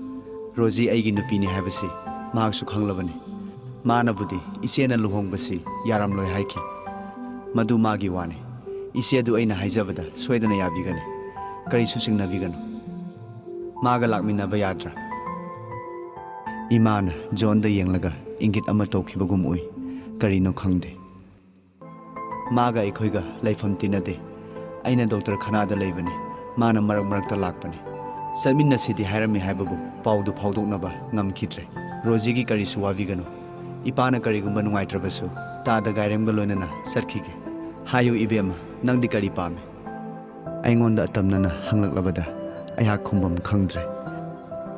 ꯔꯣꯖꯤ ꯑꯩꯒꯤ ꯅꯨꯄꯤꯅꯤ ꯍꯥꯏꯕꯁꯤ ꯃꯍꯥꯛꯁꯨ ꯈꯪꯂꯕꯅꯤ꯫ ꯃꯥꯅꯕꯨꯗꯤ ꯏꯆꯦꯅ ꯂꯨꯍꯣꯡꯕꯁꯤ ꯌꯥꯔꯝꯂꯣꯏ ꯍꯥꯏꯈꯤ꯫ ꯃꯗꯨ ꯃꯥꯒꯤ ꯋꯥꯅꯤ꯫ ꯏꯆꯦꯗꯨ ꯑꯩꯅ ꯍꯥꯏꯖꯕꯗ ꯁꯣꯏꯗꯅ ꯌꯥꯕꯤꯒꯅꯤ꯫ ꯀꯔꯤꯁꯨ ꯆꯤꯡꯅꯕꯤꯒꯅꯨ꯫ ꯃꯥꯒ ꯂꯥꯛꯃꯤꯟꯅꯕ ꯌꯥꯗ꯭ꯔꯥ?" ꯏꯃꯥꯅ ꯖꯣꯟꯗ ꯌꯦꯡꯂꯒ ꯏꯪꯒꯤꯠ ꯑꯃ ꯇꯧꯈꯤꯕꯒꯨꯝ ꯎꯏ꯫ ꯀꯔꯤꯅꯣ ꯈꯪꯗꯦ꯫ ꯃꯥꯒ ꯑꯩꯈꯣꯏꯒ ꯂꯩꯐꯝ ꯇꯤꯟꯅꯗꯦ꯫ ꯑꯩꯅ ꯗꯣꯛꯇꯔ ꯈꯅꯥꯗ ꯂꯩꯕꯅꯤ꯫ ꯃꯥꯅ ꯃꯔꯛ ꯃꯔꯛꯇ ꯂꯥꯛꯄꯅꯤ꯫ ꯆꯠꯃꯤꯟꯅꯁꯤꯗꯤ ꯍꯥꯏꯔꯝꯃꯤ ꯍꯥꯏꯕꯕꯨ ꯄꯥꯎꯗꯨ ꯐꯥꯎꯗꯣꯛꯅꯕ ꯉꯝꯈꯤꯗ꯭ꯔꯦ꯫ ꯔꯣꯖꯤꯒꯤ ꯀꯔꯤꯁꯨ ꯋꯥꯕꯤꯒꯅꯨ꯫ ꯏꯄꯥꯅ ꯀꯔꯤꯒꯨꯝꯕ ꯅꯨꯡꯉꯥꯏꯇ꯭ꯔꯕꯁꯨ ꯇꯥꯗ ꯒꯥꯏꯔꯦꯝꯒ ꯂꯣꯏꯅꯅ ꯆꯠꯈꯤꯒꯦ꯫ ꯍꯥꯏꯌꯨ ꯏꯕꯦꯝꯃ, ꯅꯪꯗꯤ ꯀꯔꯤ ꯄꯥꯝꯃꯤ? ꯑꯩꯉꯣꯟꯗ ꯑꯇꯝꯅꯅ ꯍꯪꯂꯛꯂꯕꯗ ꯑꯩꯍꯥꯛ ꯈꯨꯝꯐꯝ ꯈꯪꯗ꯭ꯔꯦ꯫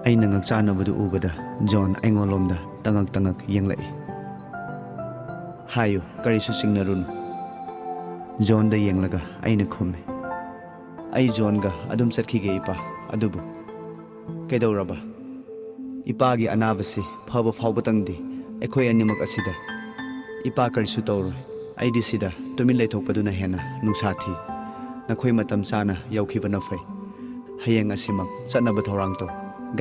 ꯑꯩꯅ ꯉꯛꯆꯥꯟꯅꯕꯗꯨ ꯎꯕꯗ ꯖꯣꯟ ꯑꯩꯉꯣꯟꯂꯣꯝꯗ ꯇꯉꯛ ꯇꯉꯛ ꯌꯦꯡꯂꯛꯏ꯫ "ꯍꯥꯏꯌꯨ, ꯀꯔꯤꯁꯨ ꯆꯤꯡꯅꯔꯨꯅꯨ꯫" ꯖꯣꯟꯗ ꯌꯦꯡꯂꯒ ꯑꯩꯅ ꯈꯨꯝꯃꯤ, "ꯑꯩ ꯖꯣꯟꯒ ꯑꯗꯨꯝ ꯆꯠꯈꯤꯒꯦ ꯏꯄꯥ, ꯑꯗꯨꯕꯨ..." "ꯀꯩꯗꯧꯔꯕ?" ꯏꯄꯥꯒꯤ ꯑꯅꯥꯕꯁꯤ ꯐꯕ ꯐꯥꯎꯕꯇꯪꯗꯤ ꯑꯩꯈꯣꯏ ꯑꯅꯤꯃꯛ ꯑꯁꯤꯗ꯫ ꯏꯄꯥ, ꯀꯔꯤꯁꯨ ꯇꯧꯔꯣꯏ꯫ ꯑꯩꯗꯤ ꯁꯤꯗ ꯇꯨꯃꯤꯟ ꯂꯩꯊꯣꯛꯄꯗꯨꯅ ꯍꯦꯟꯅ ꯅꯨꯡꯁꯥ ꯊꯤ꯫ ꯅꯈꯣꯏ ꯃꯇꯝ ꯆꯥꯅ ꯌꯧꯈꯤꯕꯅ ꯐꯩ꯫ ꯍꯌꯦꯡ ꯑꯁꯤꯃꯛ ꯆꯠꯅꯕ ꯊꯧꯔꯥꯡ ꯇꯧ꯫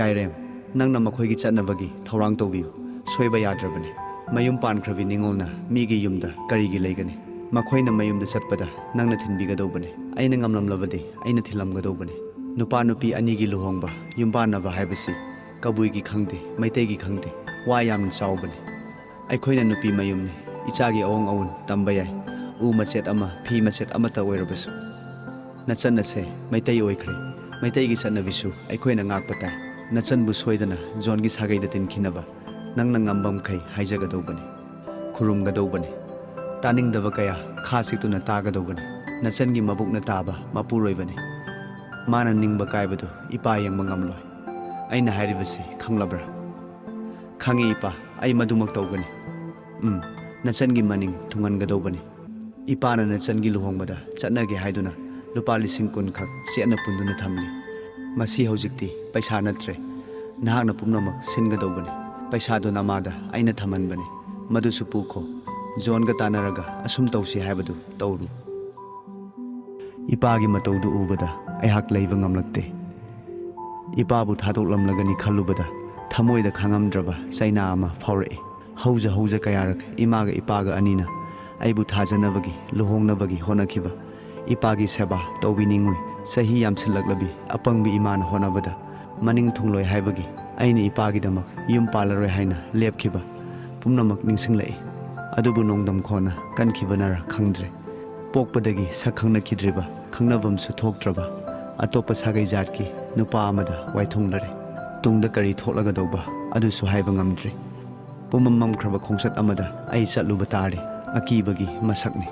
ꯒꯥꯏꯔꯦꯝ, ꯅꯪꯅ ꯃꯈꯣꯏꯒꯤ ꯆꯠꯅꯕꯒꯤ ꯊꯧꯔꯥꯡ ꯇꯧꯕꯤꯌꯨ꯫ ꯁꯣꯏꯕ ꯌꯥꯗ꯭ꯔꯕꯅꯤ꯫ ꯃꯌꯨꯝ ꯄꯥꯟꯈ꯭ꯔꯕꯤ ꯅꯤꯉꯣꯜꯅ ꯃꯤꯒꯤ ꯌꯨꯝꯗ ꯀꯔꯤꯒꯤ ꯂꯩꯒꯅꯤ? ꯃꯈꯣꯏꯅ ꯃꯌꯨꯝꯗ ꯆꯠꯄꯗ ꯅꯪꯅ ꯊꯤꯟꯕꯤꯒꯗꯧꯕꯅꯤ꯫ ꯑꯩꯅ ꯉꯝꯂꯝꯂꯕꯗꯤ ꯑꯩꯅ ꯊꯤꯜꯂꯝꯒꯗꯧꯕꯅꯤ꯫ ꯅꯨꯄꯥ ꯅꯨꯄꯤ ꯑꯅꯤꯒꯤ ꯂꯨꯍꯣꯡꯕ, ꯌꯨꯝꯄꯥꯟꯅꯕ ꯍꯥꯏꯕꯁꯤ ꯀꯕꯨꯏꯒꯤ ꯈꯪꯗꯦ, ꯃꯩꯇꯩꯒꯤ ꯈꯪꯗꯦ, ꯋꯥ ꯌꯥꯝꯅ ꯆꯥꯎꯕꯅꯤ꯫ ꯑꯩꯈꯣꯏꯅ ꯅꯨꯄꯤ ꯃꯌꯨꯝꯅꯤ꯫ ꯏꯆꯥꯒꯤ ꯑꯑꯣꯡ ꯑꯑꯣꯟ ꯇꯝꯕ ꯌꯥꯏ꯫ ꯎ ꯃꯆꯦꯠ ꯑꯃ, ꯐꯤ ꯃꯆꯦꯠ ꯑꯃꯠꯇ ꯑꯣꯏꯔꯕꯁꯨ꯫ ꯅꯆꯟ ꯑꯁꯦ ꯃꯩꯇꯩ ꯑꯣꯏꯈ꯭ꯔꯦ꯫ ꯃꯩꯇꯩꯒꯤ ꯆꯠꯅꯕꯤꯁꯨ ꯑꯩꯈꯣꯏꯅ ꯉꯥꯛꯄ ꯇꯥꯏ꯫ ꯅꯆꯟꯕꯨ ꯁꯣꯏꯗꯅ ꯖꯣꯟꯒꯤ ꯁꯥꯒꯩꯗ ꯇꯤꯟꯈꯤꯅꯕ ꯅꯪꯅ ꯉꯝꯕ ꯃꯈꯩ ꯍꯥꯏꯖꯒꯗꯧꯕꯅꯤ, ꯈꯨꯔꯨꯝꯒꯗꯧꯕꯅꯤ꯫ ꯇꯥꯅꯤꯡꯗꯕ ꯀꯌꯥ ꯈꯥ ꯆꯤꯛꯇꯨꯅ ꯇꯥꯒꯗꯧꯕꯅꯤ꯫ ꯅꯆꯟꯒꯤ ꯃꯕꯨꯛꯅ ꯇꯥꯕ ꯃꯄꯨꯔꯣꯏꯕꯅꯤ꯫ ꯃꯥꯅ ꯅꯤꯡꯕ ꯀꯥꯏꯕꯗꯨ ꯏꯄꯥ ꯌꯦꯡꯕ ꯉꯝꯂꯣꯏ꯫ ꯑꯩꯅ ꯍꯥꯏꯔꯤꯕꯁꯤ ꯈꯪꯂꯕ꯭ꯔꯥ? ꯈꯪꯏ ꯏꯄꯥ, ꯑꯩ ꯃꯗꯨꯃꯛ ꯇꯧꯒꯅꯤ꯫ ꯎꯝ, ꯅꯆꯟꯒꯤ ꯃꯅꯤꯡ ꯊꯨꯡꯍꯟꯒꯗꯧꯕꯅꯤ꯫ ꯏꯄꯥꯅ ꯅꯆꯟꯒꯤ ꯂꯨꯍꯣꯡꯕꯗ ꯆꯠꯅꯒꯦ ꯍꯥꯏꯗꯨꯅ ꯂꯨꯄꯥ ꯂꯤꯁꯤꯡ ꯀꯨꯟ ꯈꯛ ꯆꯦꯠꯅ ꯄꯨꯟꯗꯨꯅ ꯊꯝꯂꯤ꯫ ꯃꯁꯤ ꯍꯧꯖꯤꯛꯇꯤ ꯄꯩꯁꯥ ꯅꯠꯇ꯭ꯔꯦ꯫ ꯅꯍꯥꯛꯅ ꯄꯨꯝꯅꯃꯛ ꯁꯤꯟꯒꯗꯧꯕꯅꯤ꯫ ꯄꯩꯁꯥꯗꯨ ꯅꯃꯥꯗ ꯑꯩꯅ ꯊꯝꯍꯟꯕꯅꯤ꯫ ꯃꯗꯨꯁꯨ ꯄꯨꯈꯣ꯫ ꯖꯣꯟꯒ ꯇꯥꯟꯅꯔꯒ ꯑꯁꯨꯝ ꯇꯧꯁꯤ ꯍꯥꯏꯕꯗꯨ ꯇꯧꯔꯨ꯫ ꯏꯄꯥꯒꯤ ꯃꯇꯧꯗꯨ ꯎꯕꯗ ꯑꯩꯍꯥꯛ ꯂꯩꯕ ꯉꯝꯂꯛꯇꯦ꯫ ꯏꯄꯥꯕꯨ ꯊꯥꯗꯣꯛꯂꯝꯂꯒꯅꯤ ꯈꯜꯂꯨꯕꯗ ꯊꯃꯣꯏꯗ ꯈꯥꯡꯉꯝꯗ꯭ꯔꯕ ꯆꯩꯅꯥ ꯑꯃ ꯐꯥꯎꯔꯛꯏ꯫ ꯍꯧꯖ ꯍꯧꯖ ꯀꯌꯥꯔꯛ ꯏꯃꯥꯒ ꯏꯄꯥꯒ ꯑꯅꯤꯅ ꯑꯩꯕꯨ ꯊꯥꯖꯅꯕꯒꯤ, ꯂꯨꯍꯣꯡꯅꯕꯒꯤ ꯍꯣꯠꯅꯈꯤꯕ, ꯏꯄꯥꯒꯤ ꯁꯦꯕꯥ ꯇꯧꯕꯤꯅꯤꯡꯉꯨꯏ꯫ ꯆꯍꯤ ꯌꯥꯝꯁꯤꯜꯂꯛꯂꯕꯤ ꯑꯄꯪꯕꯤ ꯏꯃꯥꯅ ꯍꯣꯠꯅꯕꯗ ꯃꯅꯤꯡ ꯊꯨꯡꯂꯣꯏ ꯍꯥꯏꯕꯒꯤ ꯑꯩꯅ ꯏꯄꯥꯒꯤꯗꯃꯛ ꯌꯨꯝ ꯄꯥꯜꯂꯔꯣꯏ ꯍꯥꯏꯅ ꯂꯦꯞꯈꯤꯕ ꯄꯨꯝꯅꯃꯛ ꯅꯤꯡꯁꯤꯡꯂꯛꯏ꯫ ꯑꯗꯨꯕꯨ ꯅꯣꯡꯗꯝ ꯈꯣꯟꯅ ꯀꯟꯈꯤꯕꯅꯔ ꯈꯪꯗ꯭ꯔꯦ꯫ ꯄꯣꯛꯄꯗꯒꯤ ꯁꯛ ꯈꯪꯅꯈꯤꯗ꯭ꯔꯤꯕ, ꯈꯪꯅꯐꯝꯁꯨ ꯊꯣꯛꯇ꯭ꯔꯕ ꯑꯇꯣꯞꯄ ꯁꯥꯒꯩ ꯖꯥꯠꯀꯤ ꯅꯨꯄꯥ ꯑꯃꯗ ꯋꯥꯏꯊꯨꯡꯂꯔꯦ꯫ ꯇꯨꯡꯗ ꯀꯔꯤ ꯊꯣꯛꯂꯒꯗꯧꯕ ꯑꯗꯨꯁꯨ ꯍꯥꯏꯕ ꯉꯝꯗ꯭ꯔꯤ꯫ ꯄꯨꯝꯃꯝ ꯃꯝꯈ꯭ꯔꯕ ꯈꯣꯡꯆꯠ ꯑꯃꯗ ꯑꯩ ꯆꯠꯂꯨꯕ ꯇꯥꯔꯦ꯫ ꯑꯀꯤꯕꯒꯤ ꯃꯁꯛꯅꯤ꯫